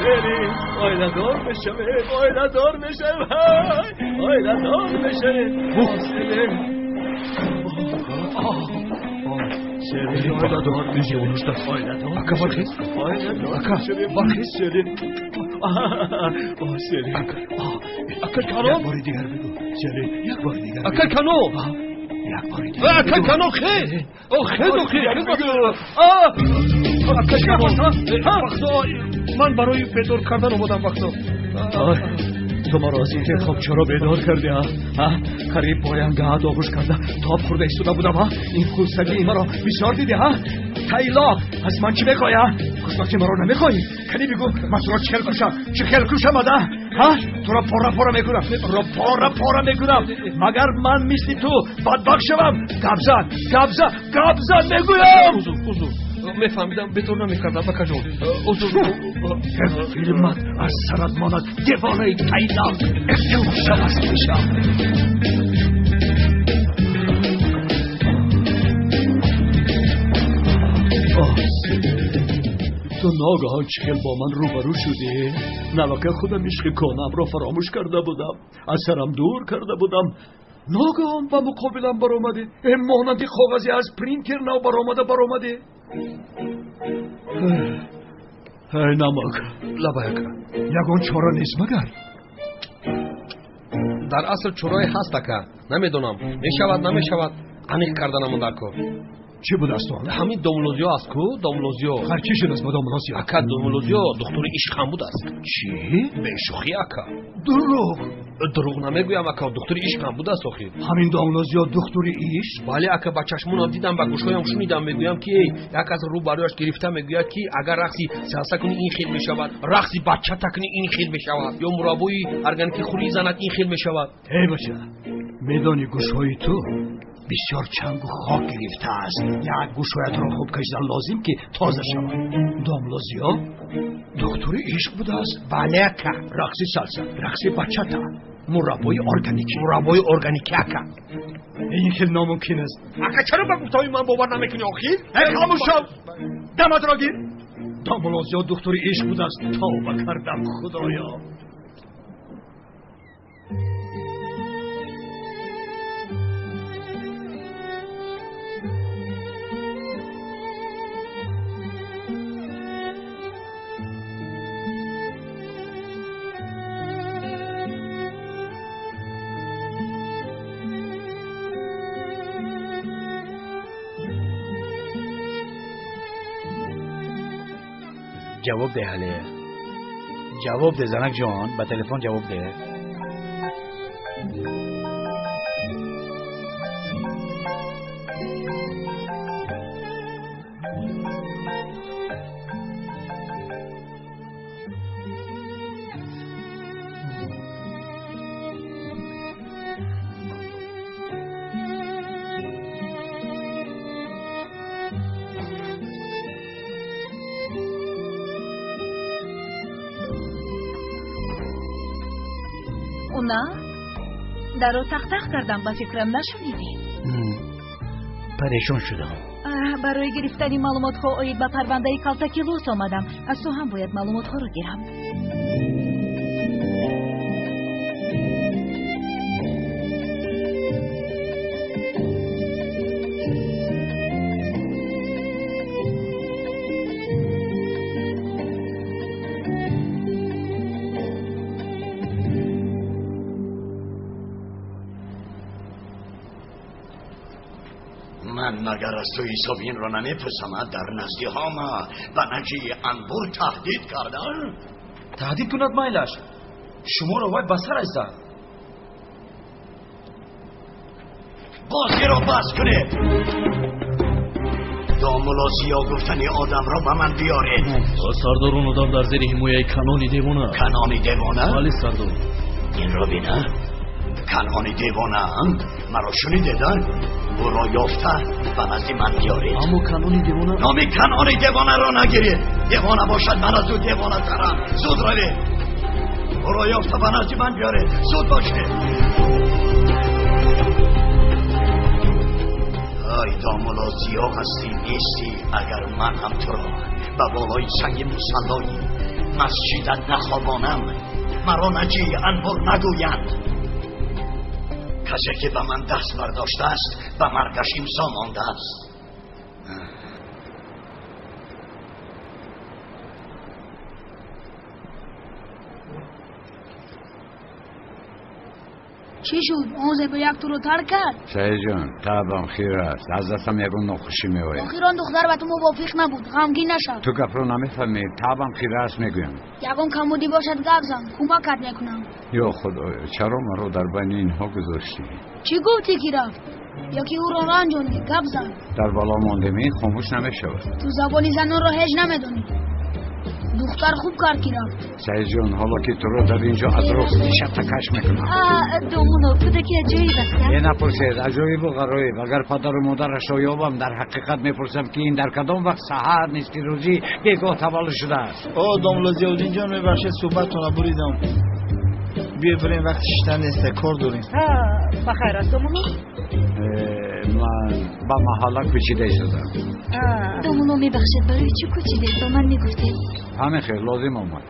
Селин, оиладор мешавем, оиладор мешавем, оиладор мешавем. Селин, Селин, оиладор мешавем, оиладор. Ака, бархез. Оиладор Ака, мешавем. бархез. Селин, Селин. Ака калон. Як бори дигар бигӯ, Селин, як бори дигар. Ака калон. Як бори дигар. Ака калон, хез. О, хез, о, хез. Ака калон. Бахто, ман барои бедор кардан омадам, бахто. Ту маро аз ин хел хоб чаро бедор кардӣ, а? Қариб поям гаҳат оғӯш карда тоб хӯрда истода будам, а? Ин хулсагии маро бисёр дидӣ, а? Тайлоқ, аз ман чӣ мехоҳӣ, а? Хушбахти маро намехоҳӣ? Кани бигӯ, ман туро чӣ хел кушам? Чӣ хел кушам, ада? Ҳа? Туро пора пора мекунам, туро пора пора мекунам. Магар ман мисли ту бадбахт шавам? Гап зан, гап зан, гап зан мегӯям. Узр, узр. Мефаҳмидам, бедор намекардам, акаҷон. Узр. Филмат аз сарат монад, девонаи тайлоқ. Шаб аст мешам. Ту ногаҳон чӣ хел бо ман рӯбарӯ шудӣ? Навака худам ишқи кӯҳнаамро фаромӯш карда будам, аз сарам дур карда будам. Ногаҳон ба муқобилам баромадӣ, монанди коғазе аз принтер нав баромада баромадӣ. Эй намак, Лабай, ака. Ягон чора нест магар? Дар асл чорае ҳаст, ака. Намедонам, мешавад, намешавад, аниқ карданамон дар кор. Чӣ будааст он? Ҳамин домулло Зиё аст ку, домулло Зиё. Хар, чӣ шудааст бо домулло Зиё? Ака, домулло Зиё духтури ишқ ҳам будааст. Чӣ? Бешӯхӣ, ака. Дурӯғ. Дурӯғ намегӯям, ака, духтури ишқ ҳам будааст охир. Ҳамин домулло Зиё духтури ишқ? Бале, ака, ба чашмонам дидам, ба гӯшҳоям шунидам. Мегӯям ки як аз рӯ барояш гирифта мегӯяд, ки агар рақси салса кунӣ, ин хел мешавад, рақси бачата кунӣ, ин хел мешавад, ё мураббои органикӣ хӯрӣ занад, ин хел мешавад. Эй бача, медонӣ, гӯшҳои ту бисёр чангу хок гирифтааст. Як гӯшҳоятро хуб кашидан лозим, ки тоза шавад. Домулло Зиё духтури ишқ будааст? Бале, ака. Рақси салса, рақси бачата, мураббои органикӣ. Мураббои органикӣ, ака. Ин хел номумкин аст. Ака, чаро ба гуфтаҳои ман бовар намекунӣ охир? Эй, хомӯш шав, даматро гир. Домулло Зиё духтури ишқ будааст? Тавба кардам, худоё. Ҷавоб деҳ, ҳале ҷавоб де, занак ҷон, ба телефон ҷавоб деҳ. На, даро тақтақ кардам, ба фикрам нашунидӣ. Парешон шудам. Барои гирифтани маълумотҳо оид ба парвандаи калтаки лос омадам. Аз ту ҳам бояд маълумотҳоро гирам. Магар аз ту ҳисоби инро намепурсам? Дар назди ҳама ба наҷии анбур таҳдид кардан. Таҳдид кунад майлаш, шуморо вай ба сараш зад. Бозиро бас кунед. Домулло Зиё гуфтани одамро ба ман биёред. Сардор, он одам дар зери ҳимояи Канони девона. Канони девона? Бале, сардор. Инро бина, Канони девона маро шунидед? Ӯро ёфта ба назди ман биёред. Аммо Канони девона. Номи Канони девонаро нагиред. Девона бошад, ман аз ӯ девонатарам. Зуд равед, ӯро ёфта ба назди ман биёред. Зуд бошед. Ай домулло Зиё, ҳастӣ нестӣ, агар ман ҳам туро ба болои санги мусаллои масҷидат нахобонам, маро наҷии анбур нагӯянд. Касе ки ба ман даст бардоштааст, ба маргаш имзо мондааст. Чӣ шуд? Он зебояк туро тарк кард? Саидҷон, табам хир аст, аз дастам ягон нохушӣ меояд. Охир он духтар ба ту мувофиқ набуд, ғамгин нашав. Ту гапро намефаҳмӣ, табам хир аст мегӯям. Ягон камбудӣ бошад, гап зан, кӯмакат мекунам. Ё Худоё, чаро маро дар байни инҳо гузоштӣ? Чӣ гуфтӣ ки рафт? Ё ки ӯро ранҷондӣ? Гап зан. Дар бало мондем, ин хомӯш намешавад. Ту забони занонро ҳеҷ намедонӣ. Духтар хуб кард ки рафт. Саидҷон, ҳоло ки туро дар инҷо аз рост шатакаш мекунам. Домулло, кӯдаки аҷоиб аст. Е, напурсед, аҷоибу ғароиб. Агар падару модарашро ёбам, дар ҳақиқат мепурсам ки ин дар кадом вақт, саҳар, нисфи рӯзӣ, бегоҳ таваллуд шудааст. О, домулло Зиёддинҷон, мебахшед, суҳбаттонро буридам. Биё бирем, вақти шиштан нест, кор дорем. Ба хайр аст, домулло? Ман ба маҳалла кӯчида истодам. Домулло, мебахшед, барои чӣ кӯчидед? Ба ман мегуфтед. Ҳамин хел лозим омад.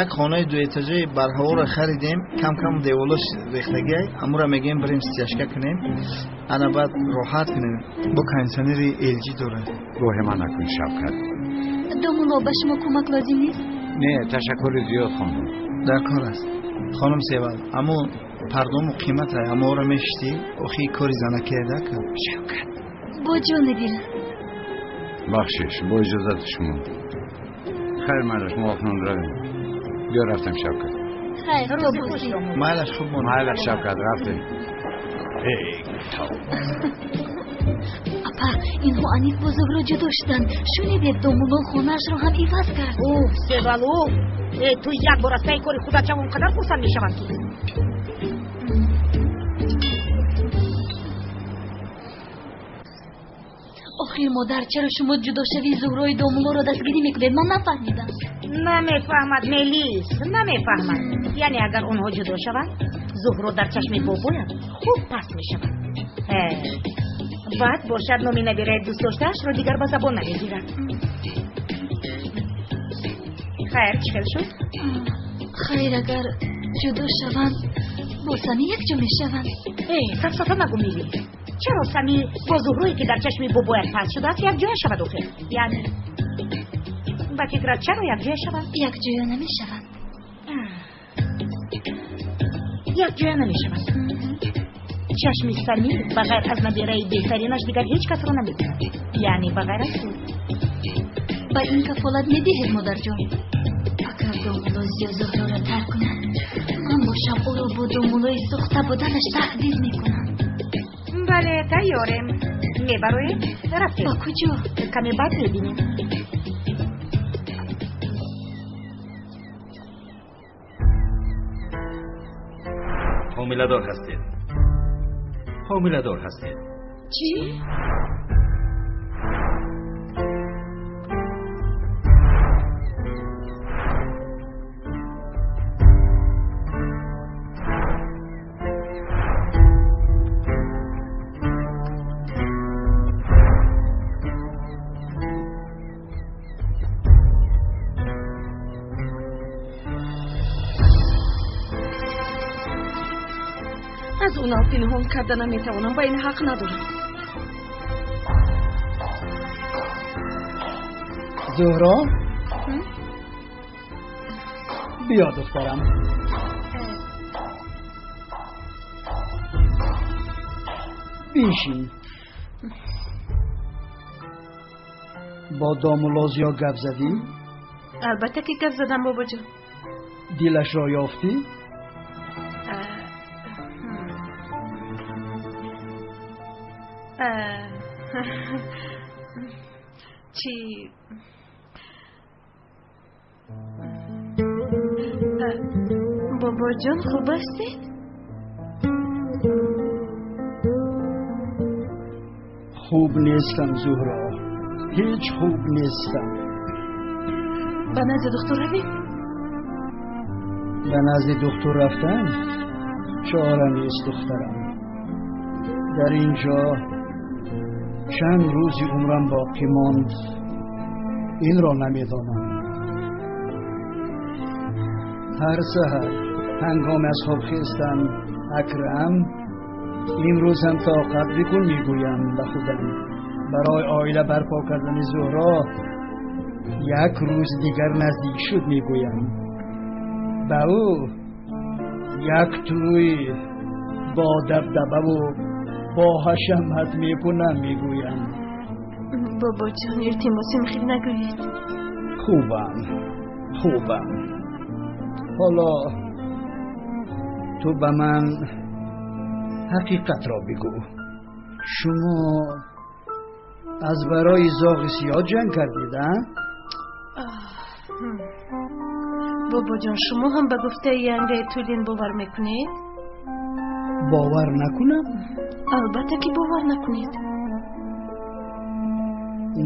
Як хонаи дуэтажаи барҳаворо харидем, кам кам деволош рехтагиай, амура мегӯем бирем стяжка кунем, ана баъд роҳат кунем. Бо кондитсионери LG дорад. Гоҳе ман накун, Шавкат. Домулло, ба шумо кӯмак лозим нест? Не, ташаккури зиёд, хонум. Дар кор аст, хонум Севал, аммо пардому қимата, аморо мешиштӣ, охи кори занакияда кар. Шавкат. Бо ҷони дил. Бахшиш, бо иҷозати шумо. Хайр, майлаш, мо акнун равем. Биё рафтем, Шавкат. Хайр, то бошед. Майлаш, хуб монед. Майлаш, Шавкат, рафтем. Эй, тавба. Апа, инҳо аниқ бо Зуҳро ҷудо шуданд. Шунидед, домулло хонаашро ҳам иваз кард. Уф, Севал, уф. Э, ту як бор аз пайи кори худат шав, он қадар хурсанд мешаванд ки. Охир, модар, чаро шумо ҷудошавии Зуҳрои домуллоро дастгирӣ мекунед? Ман нафаҳмидам. Намефаҳмад, Мелис, намефаҳмад. Яъне агар онҳо ҷудо шаванд, Зуҳро дар чашми бобоям хуб паст мешавад. Баъд бошад, номи набираи дӯстдоштаашро дигар ба забон намегирад. Хайр, чӣ хел шуд? Хайр, агар ҷудо шаванд, бо Сами якҷо мешаванд. Э, сафсафа нагӯ, Мелис. Чаро Сами бо Зуҳрое ки дар чашми бобояш паст шудааст, якҷоя шавад охир? Яъне ба фикрат чаро якҷоя шаванд? Якҷоя намешаванд. Якҷоя намешаванд. Чашми Сами ба ғайр аз набираи беҳтаринаш дигар ҳеҷ касро намебинад. Яъне ба ғайр аз ту. Ба ин кафолат медиҳед, модарҷон? Агар домулло Зиё Зуҳроро тарк кунад, ман бошам ӯро бо домуллои сӯхта буданаш таҳдид мекунам. Бале, тайёрем. Мебароем? Рафтем. Ба куҷо? Каме баъд мебинем. Ҳомиладор ҳастед. Ҳомиладор ҳастед. Чӣ? Аз онав пинҳон карда наметавонам, ба ин ҳақ надорам. Зуҳро, биё духтарам. Бишин. Бо домулло Зиё гап задӣ? Албатта ки гап задам, бобоҷон. Дилашро ёфтӣ? Чӣ? Бобоҷон, хуб ҳастед? Хуб нестам, Зуҳро, ҳеҷ хуб нестам. Ба назди духтур равем? Ба назди духтур рафтан чора нест, духтарам. Дар ин ҷо чанд рӯзи умрам боқӣ монд, инро намедонам. Ҳар саҳар ҳангоми аз хоб хестан, Акрам, имрӯз ҳам тоқат бикун, мегӯям ба худам. Барои оила барпо кардани Зуҳро як рӯз дигар наздик шуд, мегӯям. Ба ӯ як тӯй бо дабдабаву бо ҳашамат мекунам, мегӯям. Бобоҷон, илтимосим, хел нагӯед. Хубам, хубам. Ҳоло ту ба ман ҳақиқатро бигӯ. Шумо аз барои зоғи сиёҳ ҷанг кардед, а? Бобоҷон, шумо ҳам ба гуфтаи янгаи Тулин бовар мекунед? Бовар накунам? Албатта ки бовар накунед.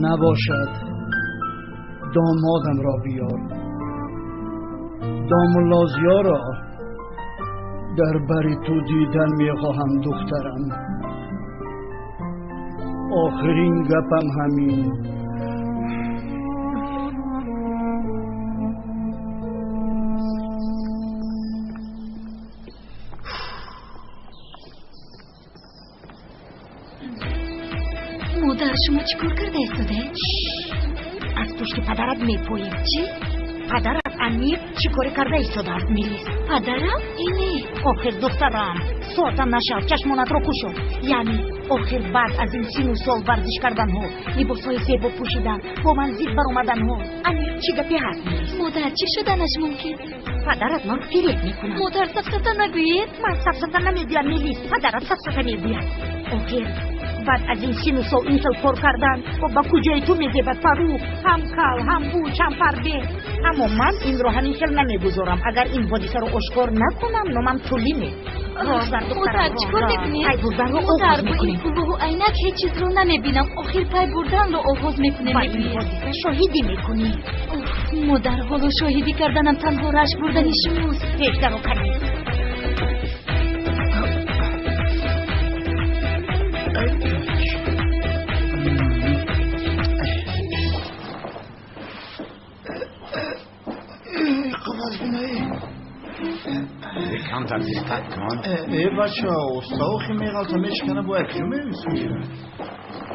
Набошад, домодамро биёр. Домулло Зиёро дар бари ту дидан мехоҳам, духтарам. Охирин гапам ҳамин. Модар, шумо чӣ кор карда истодаед? Аз пушти падарат мепоем. Чӣ? Падарат аниқ чӣ коре карда истодааст, Мелис? Падарам? Ине. Охир, духтарам, соата нашав, чашмонатро кушо. Яъне охир баъд аз ин сину сол варзиш карданҳо, либосҳои зебо пӯшидан, бо ман зид баромаданҳо, аниқ чӣ гапе ҳаст, Мелис? Модар, чӣ шуданаш мумкин? Падарат маро фиреб мекунад. Модар, сафсата нагӯед. Ман сафсата намегӯям, Мелис, падарат сафсата мегӯяд. Охир баъд аз ин сину сол ин хел кор кардан ба куҷои ту мезебад, Фарух? Ҳам кал, ҳам буч, ҳам фарбе. Аммо ман инро ҳамин хел намегузорам. Агар ин ҳодисаро ошкор накунам, номам Тулиме. Модар, чӣ кор мекунед? Пай бурданро Модар, оғоз бо ин мекунем. кулоҳу айнак ҳеҷ чизро намебинам. Охир пай бурданро оғоз мекунем, Ба ин мегӯед. ҳодиса шоҳидӣ мекунӣ. Модар, ҳоло шоҳидӣ карданам танҳо рашк бурдани шумост. Пеш даро кардӣ. Камтар диққат кун. Э, бача, устохи меғалта, мешикана, бояд куҷо мевисмеша?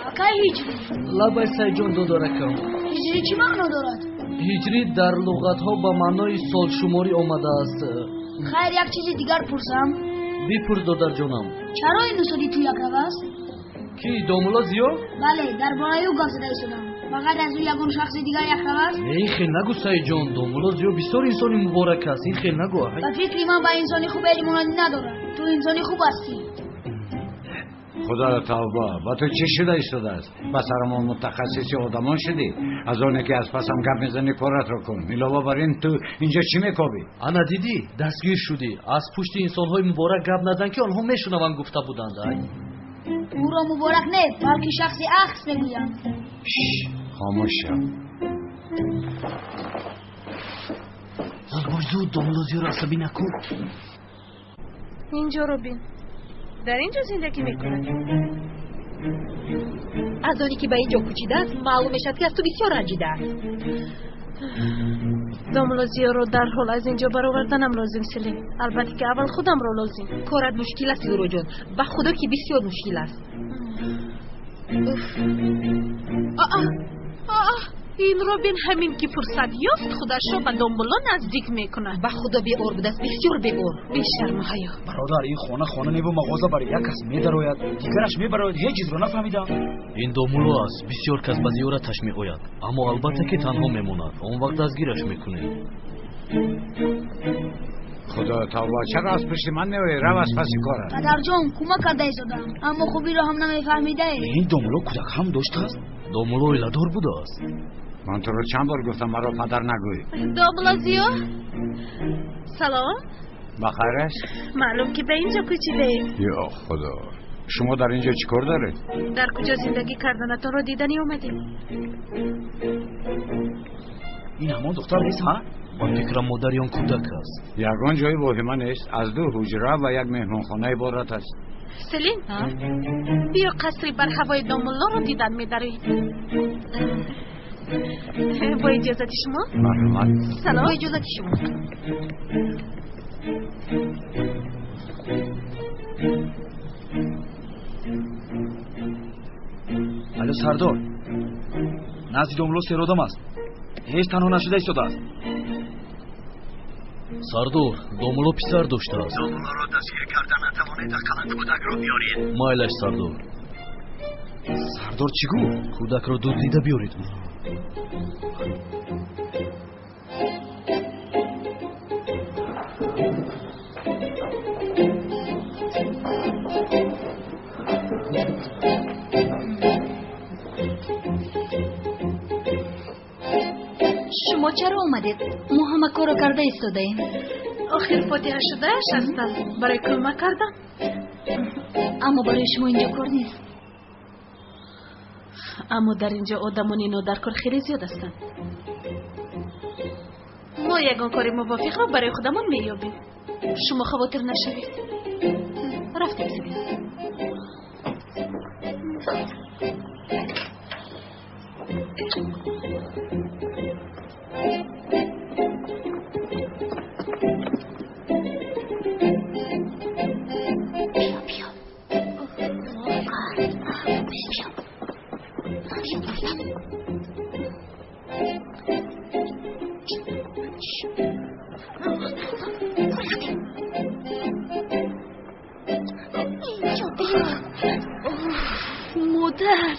Акай Ҳиҷрӣ. Лабай, Сайҷон, додаракам. Ҳиҷрӣ чӣ маъно дорад? Ҳиҷрӣ дар луғатҳо ба маънои солшуморӣ омадааст. Хайр, як чизи дигар пурсам. Бипурс, додарҷонам. Чаро ин устоди ту якрав аст? Ки, домулло Зиё? Бале, дар бораи ӯ гап зада истодам. Ба ғайр аз ӯ ягон шахси дигар якрав аст? Не, ин хел нагӯ, Сайҷон. Домулло Зиё бисёр инсони муборак аст, ин хел нагӯ. Ба фикри ман, ба инсони хуб ҳеҷ монандӣ надорад. Ту инсони хуб ҳастӣ. Худоро тавба, ба ту чӣ шуда истодааст? Ба сарамон мутахассиси одамон шудӣ? Аз оне ки аз пасам гап мезанӣ, коратро кун. Илова бар ин, ту инҷо чӣ мекобӣ? Ана дидӣ, дастгир шудӣ. Аз пушти инсонҳои муборак гап назан, ки онҳо мешунаванд, гуфта буданд. Ай. Ӯро муборак не, балки шахси ахс мегӯянд. Хомӯш шав. Зуд бош, зуд, домулло Зиёро асабӣ накун. Инҷоро бин. Дар ин ҷо зиндагӣ мекунад. Аз оне ки ба ин ҷо кӯчидааст, маълум мешавад, ки аз ту бисёр ранҷидааст. Домулло Зиёро дарҳол аз ин ҷо бароварданам лозим, Селим. Албатта ки аввал худамро лозим. Корат мушкил аст, Зуҳроҷон, ба худо ки бисёр мушкил аст. Аа, аа. Ин Робин ҳамин ки фурсат ёфт, худашро ба домулло наздик мекунад. Ба худо беор будааст, бисёр беор. Бешарму ҳаё. Бародар, ин хона хона неву мағоза бари як кас медарояд, дигараш мебарояд, ҳеҷ чизро нафаҳмидам. Ин домулло аст, бисёр кас ба зиёраташ меояд, аммо албатта ки танҳо мемонад. Он вақт дастгираш мекунем. Худо тавба, чаро аз пушти ман меоӣ? Рав аз паси корат. Падарҷон, кӯмак карда истодам, аммо хубиро ҳам намефаҳмидаед. Ин домулло кӯдак ҳам доштааст? Домулло оиладор будааст. Ман туро чанд бор гуфтам, маро падар нагӯй. Домулло Зиё, салом. Ба хайр аст? Маълум ки ба инҷо кӯчидаед. Ё худо, шумо дар инҷо чӣ кор доред? Дар куҷо зиндагӣ карданатонро дидани омадем. Ин ҳамон духтар нест, ҳа? Ба фикрам модари он кӯдак аст. Ягон ҷои воҳима нест, аз ду ҳуҷра ва як меҳмонхона иборат аст. Селин, биё қасри барҳавои домуллоро дидан медарем. Бо иҷозати шумо? Марҳамат. Салом. Бо иҷозати шумо. Алло, сардор, назди домулло сер одам аст, ҳеҷ танҳо нашуда истодааст. Сардор, домулло писар доштааст. Домуллоро дастгир карда натавонед, ақаллан кӯдакро биёред. Майлаш, сардор. Сардор чӣ гуфт? Кӯдакро дуздида биёред гуфт. Шумо чаро омадед? Мо ҳама корро карда истодаем. Охир фотиҳа шудааш ҳастам, барои кӯмак кардан. Аммо барои шумо инҷо кор нест. Аммо дар инҷо одамони нодаркор хеле зиёд ҳастанд. Мо ягон кори мувофиқро барои худамон меёбем. Шумо хавотир нашавед. Рафтем, Селин. Модар,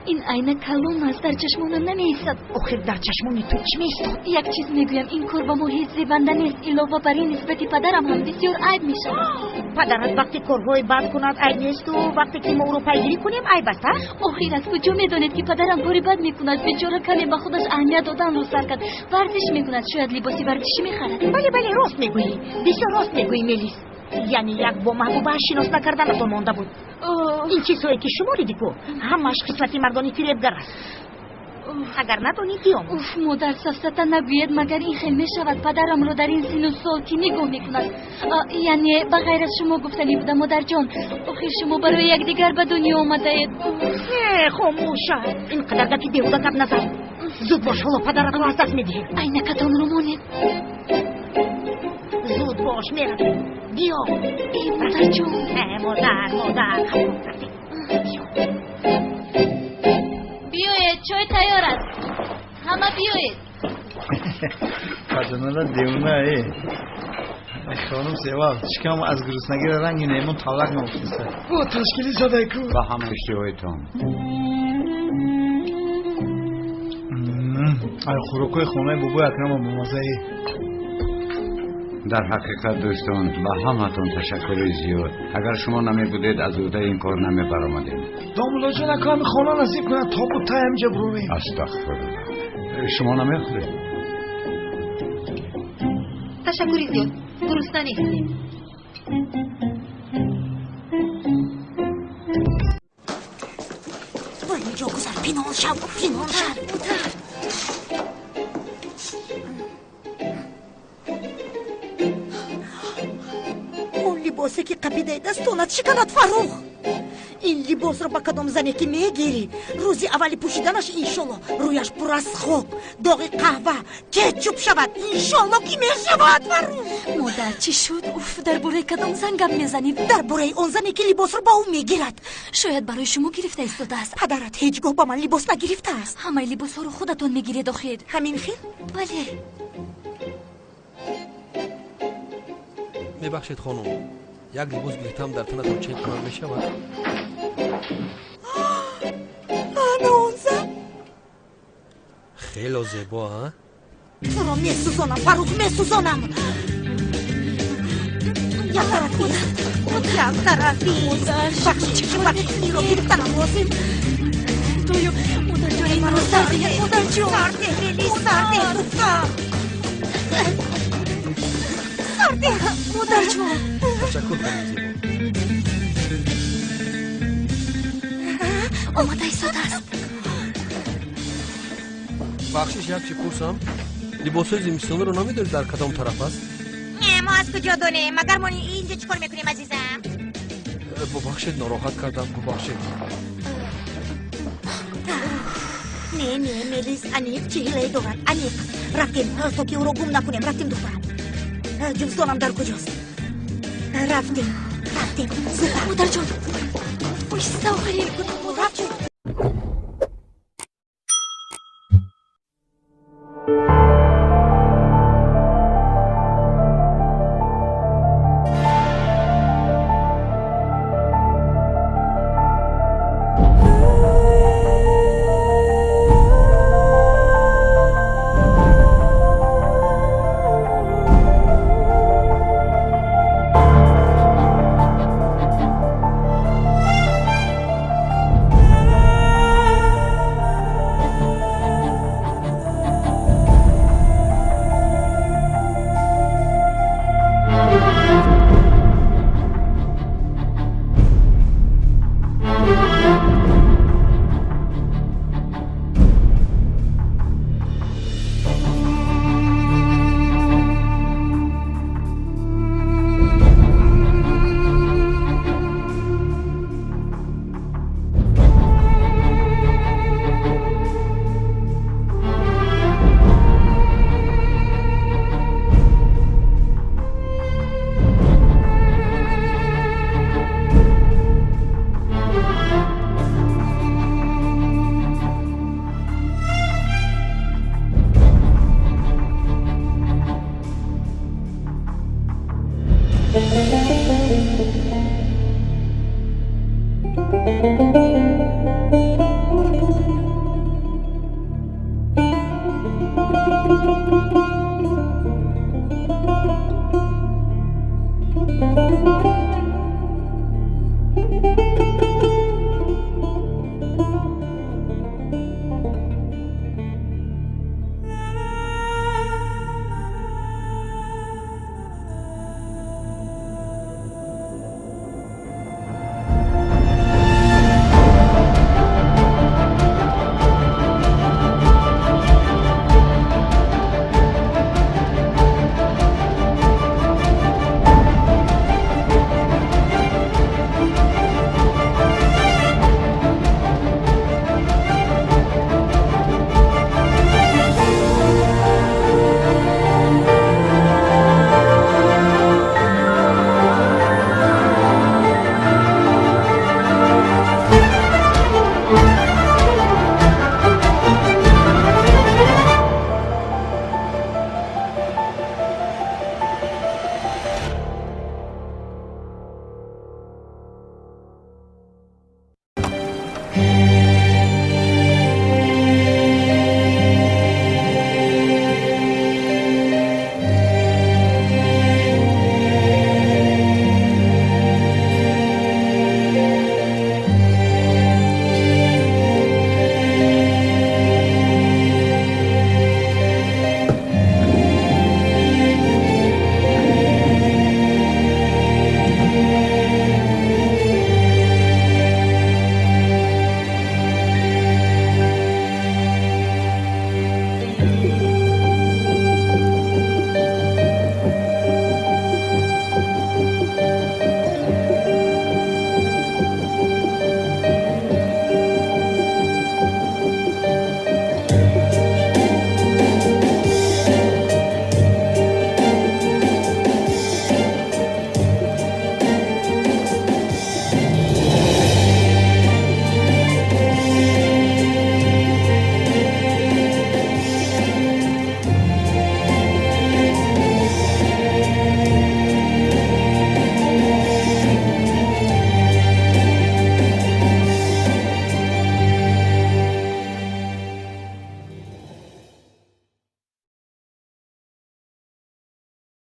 ин айна калон аст, дар чашмонам намеистад. Охир дар чашмони ту чӣ меистод? Як чиз мегӯям, ин кор ба мо ҳеҷ зебанда нест. Илова бар ин нисбати падарам ҳам бисёр айб мешавад. Падарат вақте корҳои бад кунад айб несту, вақте ки мо ӯро пайгирӣ кунем айб аст, а? Охир аз куҷо медонед ки падарам кори бад мекунад? Бечора каме ба худаш аҳамият доданро сар кард. Варзиш мекунад, шояд либоси варзишӣ мехарад. Бале, бале, рост мегӯӣ, бисёр рост мегӯӣ, Мелис. Яъне як бо маҳбубааш шинос накарданатон монда буд. Ин чизҳое ки шумо дидику, ҳамааш хислати мардони фиребгар аст. Агар надонӣ, биём. Уф, модар, сафсата нагӯед, магар ин хел мешавад? Падарамро дар ин сину сол кӣ нигоҳ мекунад? Яъне ба ғайр аз шумо гуфтанӣ буда, модарҷон. Охир шумо барои якдигар ба дунё омадаед. Э, хомӯша, ин қадар гапи беҳуда гап назан. Зуд бош, ҳоло падаратро аз даст медиҳем. Айнакатонро монед. Зуд бош, меравем. Биё. Э, модарҷон. Э, модар, модар. Биё. Биёед, чой тайёр аст. Ҳама биёед. Фарзанала девона э. Хонум Севал, шикам аз гуруснагӣ ранги немон тавлак наофтиста. Бо ташкили задай ку. Ба ҳама иштиҳоятон. Ай хӯрокҳои хонаи бобои Акрама бомаззаи. Дар ҳақиқат дӯстон, ба ҳаматон ташаккури зиёд. Агар шумо намебудед, аз уҳдаи ин кор намебаромадем. Домуллоҷон, ака ҳами хона насиб кунад, то буд тай ҳаминҷа буровем. Астағфируллоҳ. Шумо намехӯред? Ташаккури зиёд, гурусна нестем. Ба инҷо гузар, пинҳон шав, пинҳон шав. Он либосе ки қапидаи дастонат шиканад, Фаррух. Ин либосро ба кадом зане ки мегирӣ, рӯзи аввали пӯшиданаш иншолло рӯяш пур аз хок, доғи қаҳва, кетчуп шавад. Иншолло ки мешавад, Фаррух. Модар, Модар, чӣ шуд? Уф, дар бораи кадом зан гап мезанед? Дар бораи он зане, ки либосро ба ӯ мегирад. Шояд барои шумо гирифта истодааст. Падарат ҳеҷ гоҳ ба ман либос нагирифтааст. Ҳамаи либосҳоро худатон мегиред охир. Ҳамин хел? Бале. Мебахшед, хонум, як либос гирифтам, дар танатон чен кунам мешавад? Ана он зан. Хело зебо, а? Туро месӯзонам, Фаррух, месӯзонам. Як тараф бист, як тараф бист. Бахшиш, бахшиш, инро гирифтанам лозим. Худоё, модарҷон, инро сар диҳед, модарҷон. Сар деҳ, Мелис, сар деҳ, духтар. Сар деҳ, модарҷон. Ташаккур, хонум зебо. Омада истодааст. Бахшиш, як чи пурсам? Либосҳои зимистониро намедонед, дар кадом тараф аст? Не, мо аз куҷо донем? Магар мо инҷо чӣ кор мекунем, азизам? Бубахшед, нороҳат кардам, бубахшед. Не, не, Мелис аниқ чӣ ҳилае дорад, аниқ. Рафтем, то ки ӯро гум накунем. Рафтем, духтарам. Ҷуздонам дар куҷост? Рафтем, рафтем, зудтар. Модарҷон, оҳиста, охирин. Рафтем. Thank you.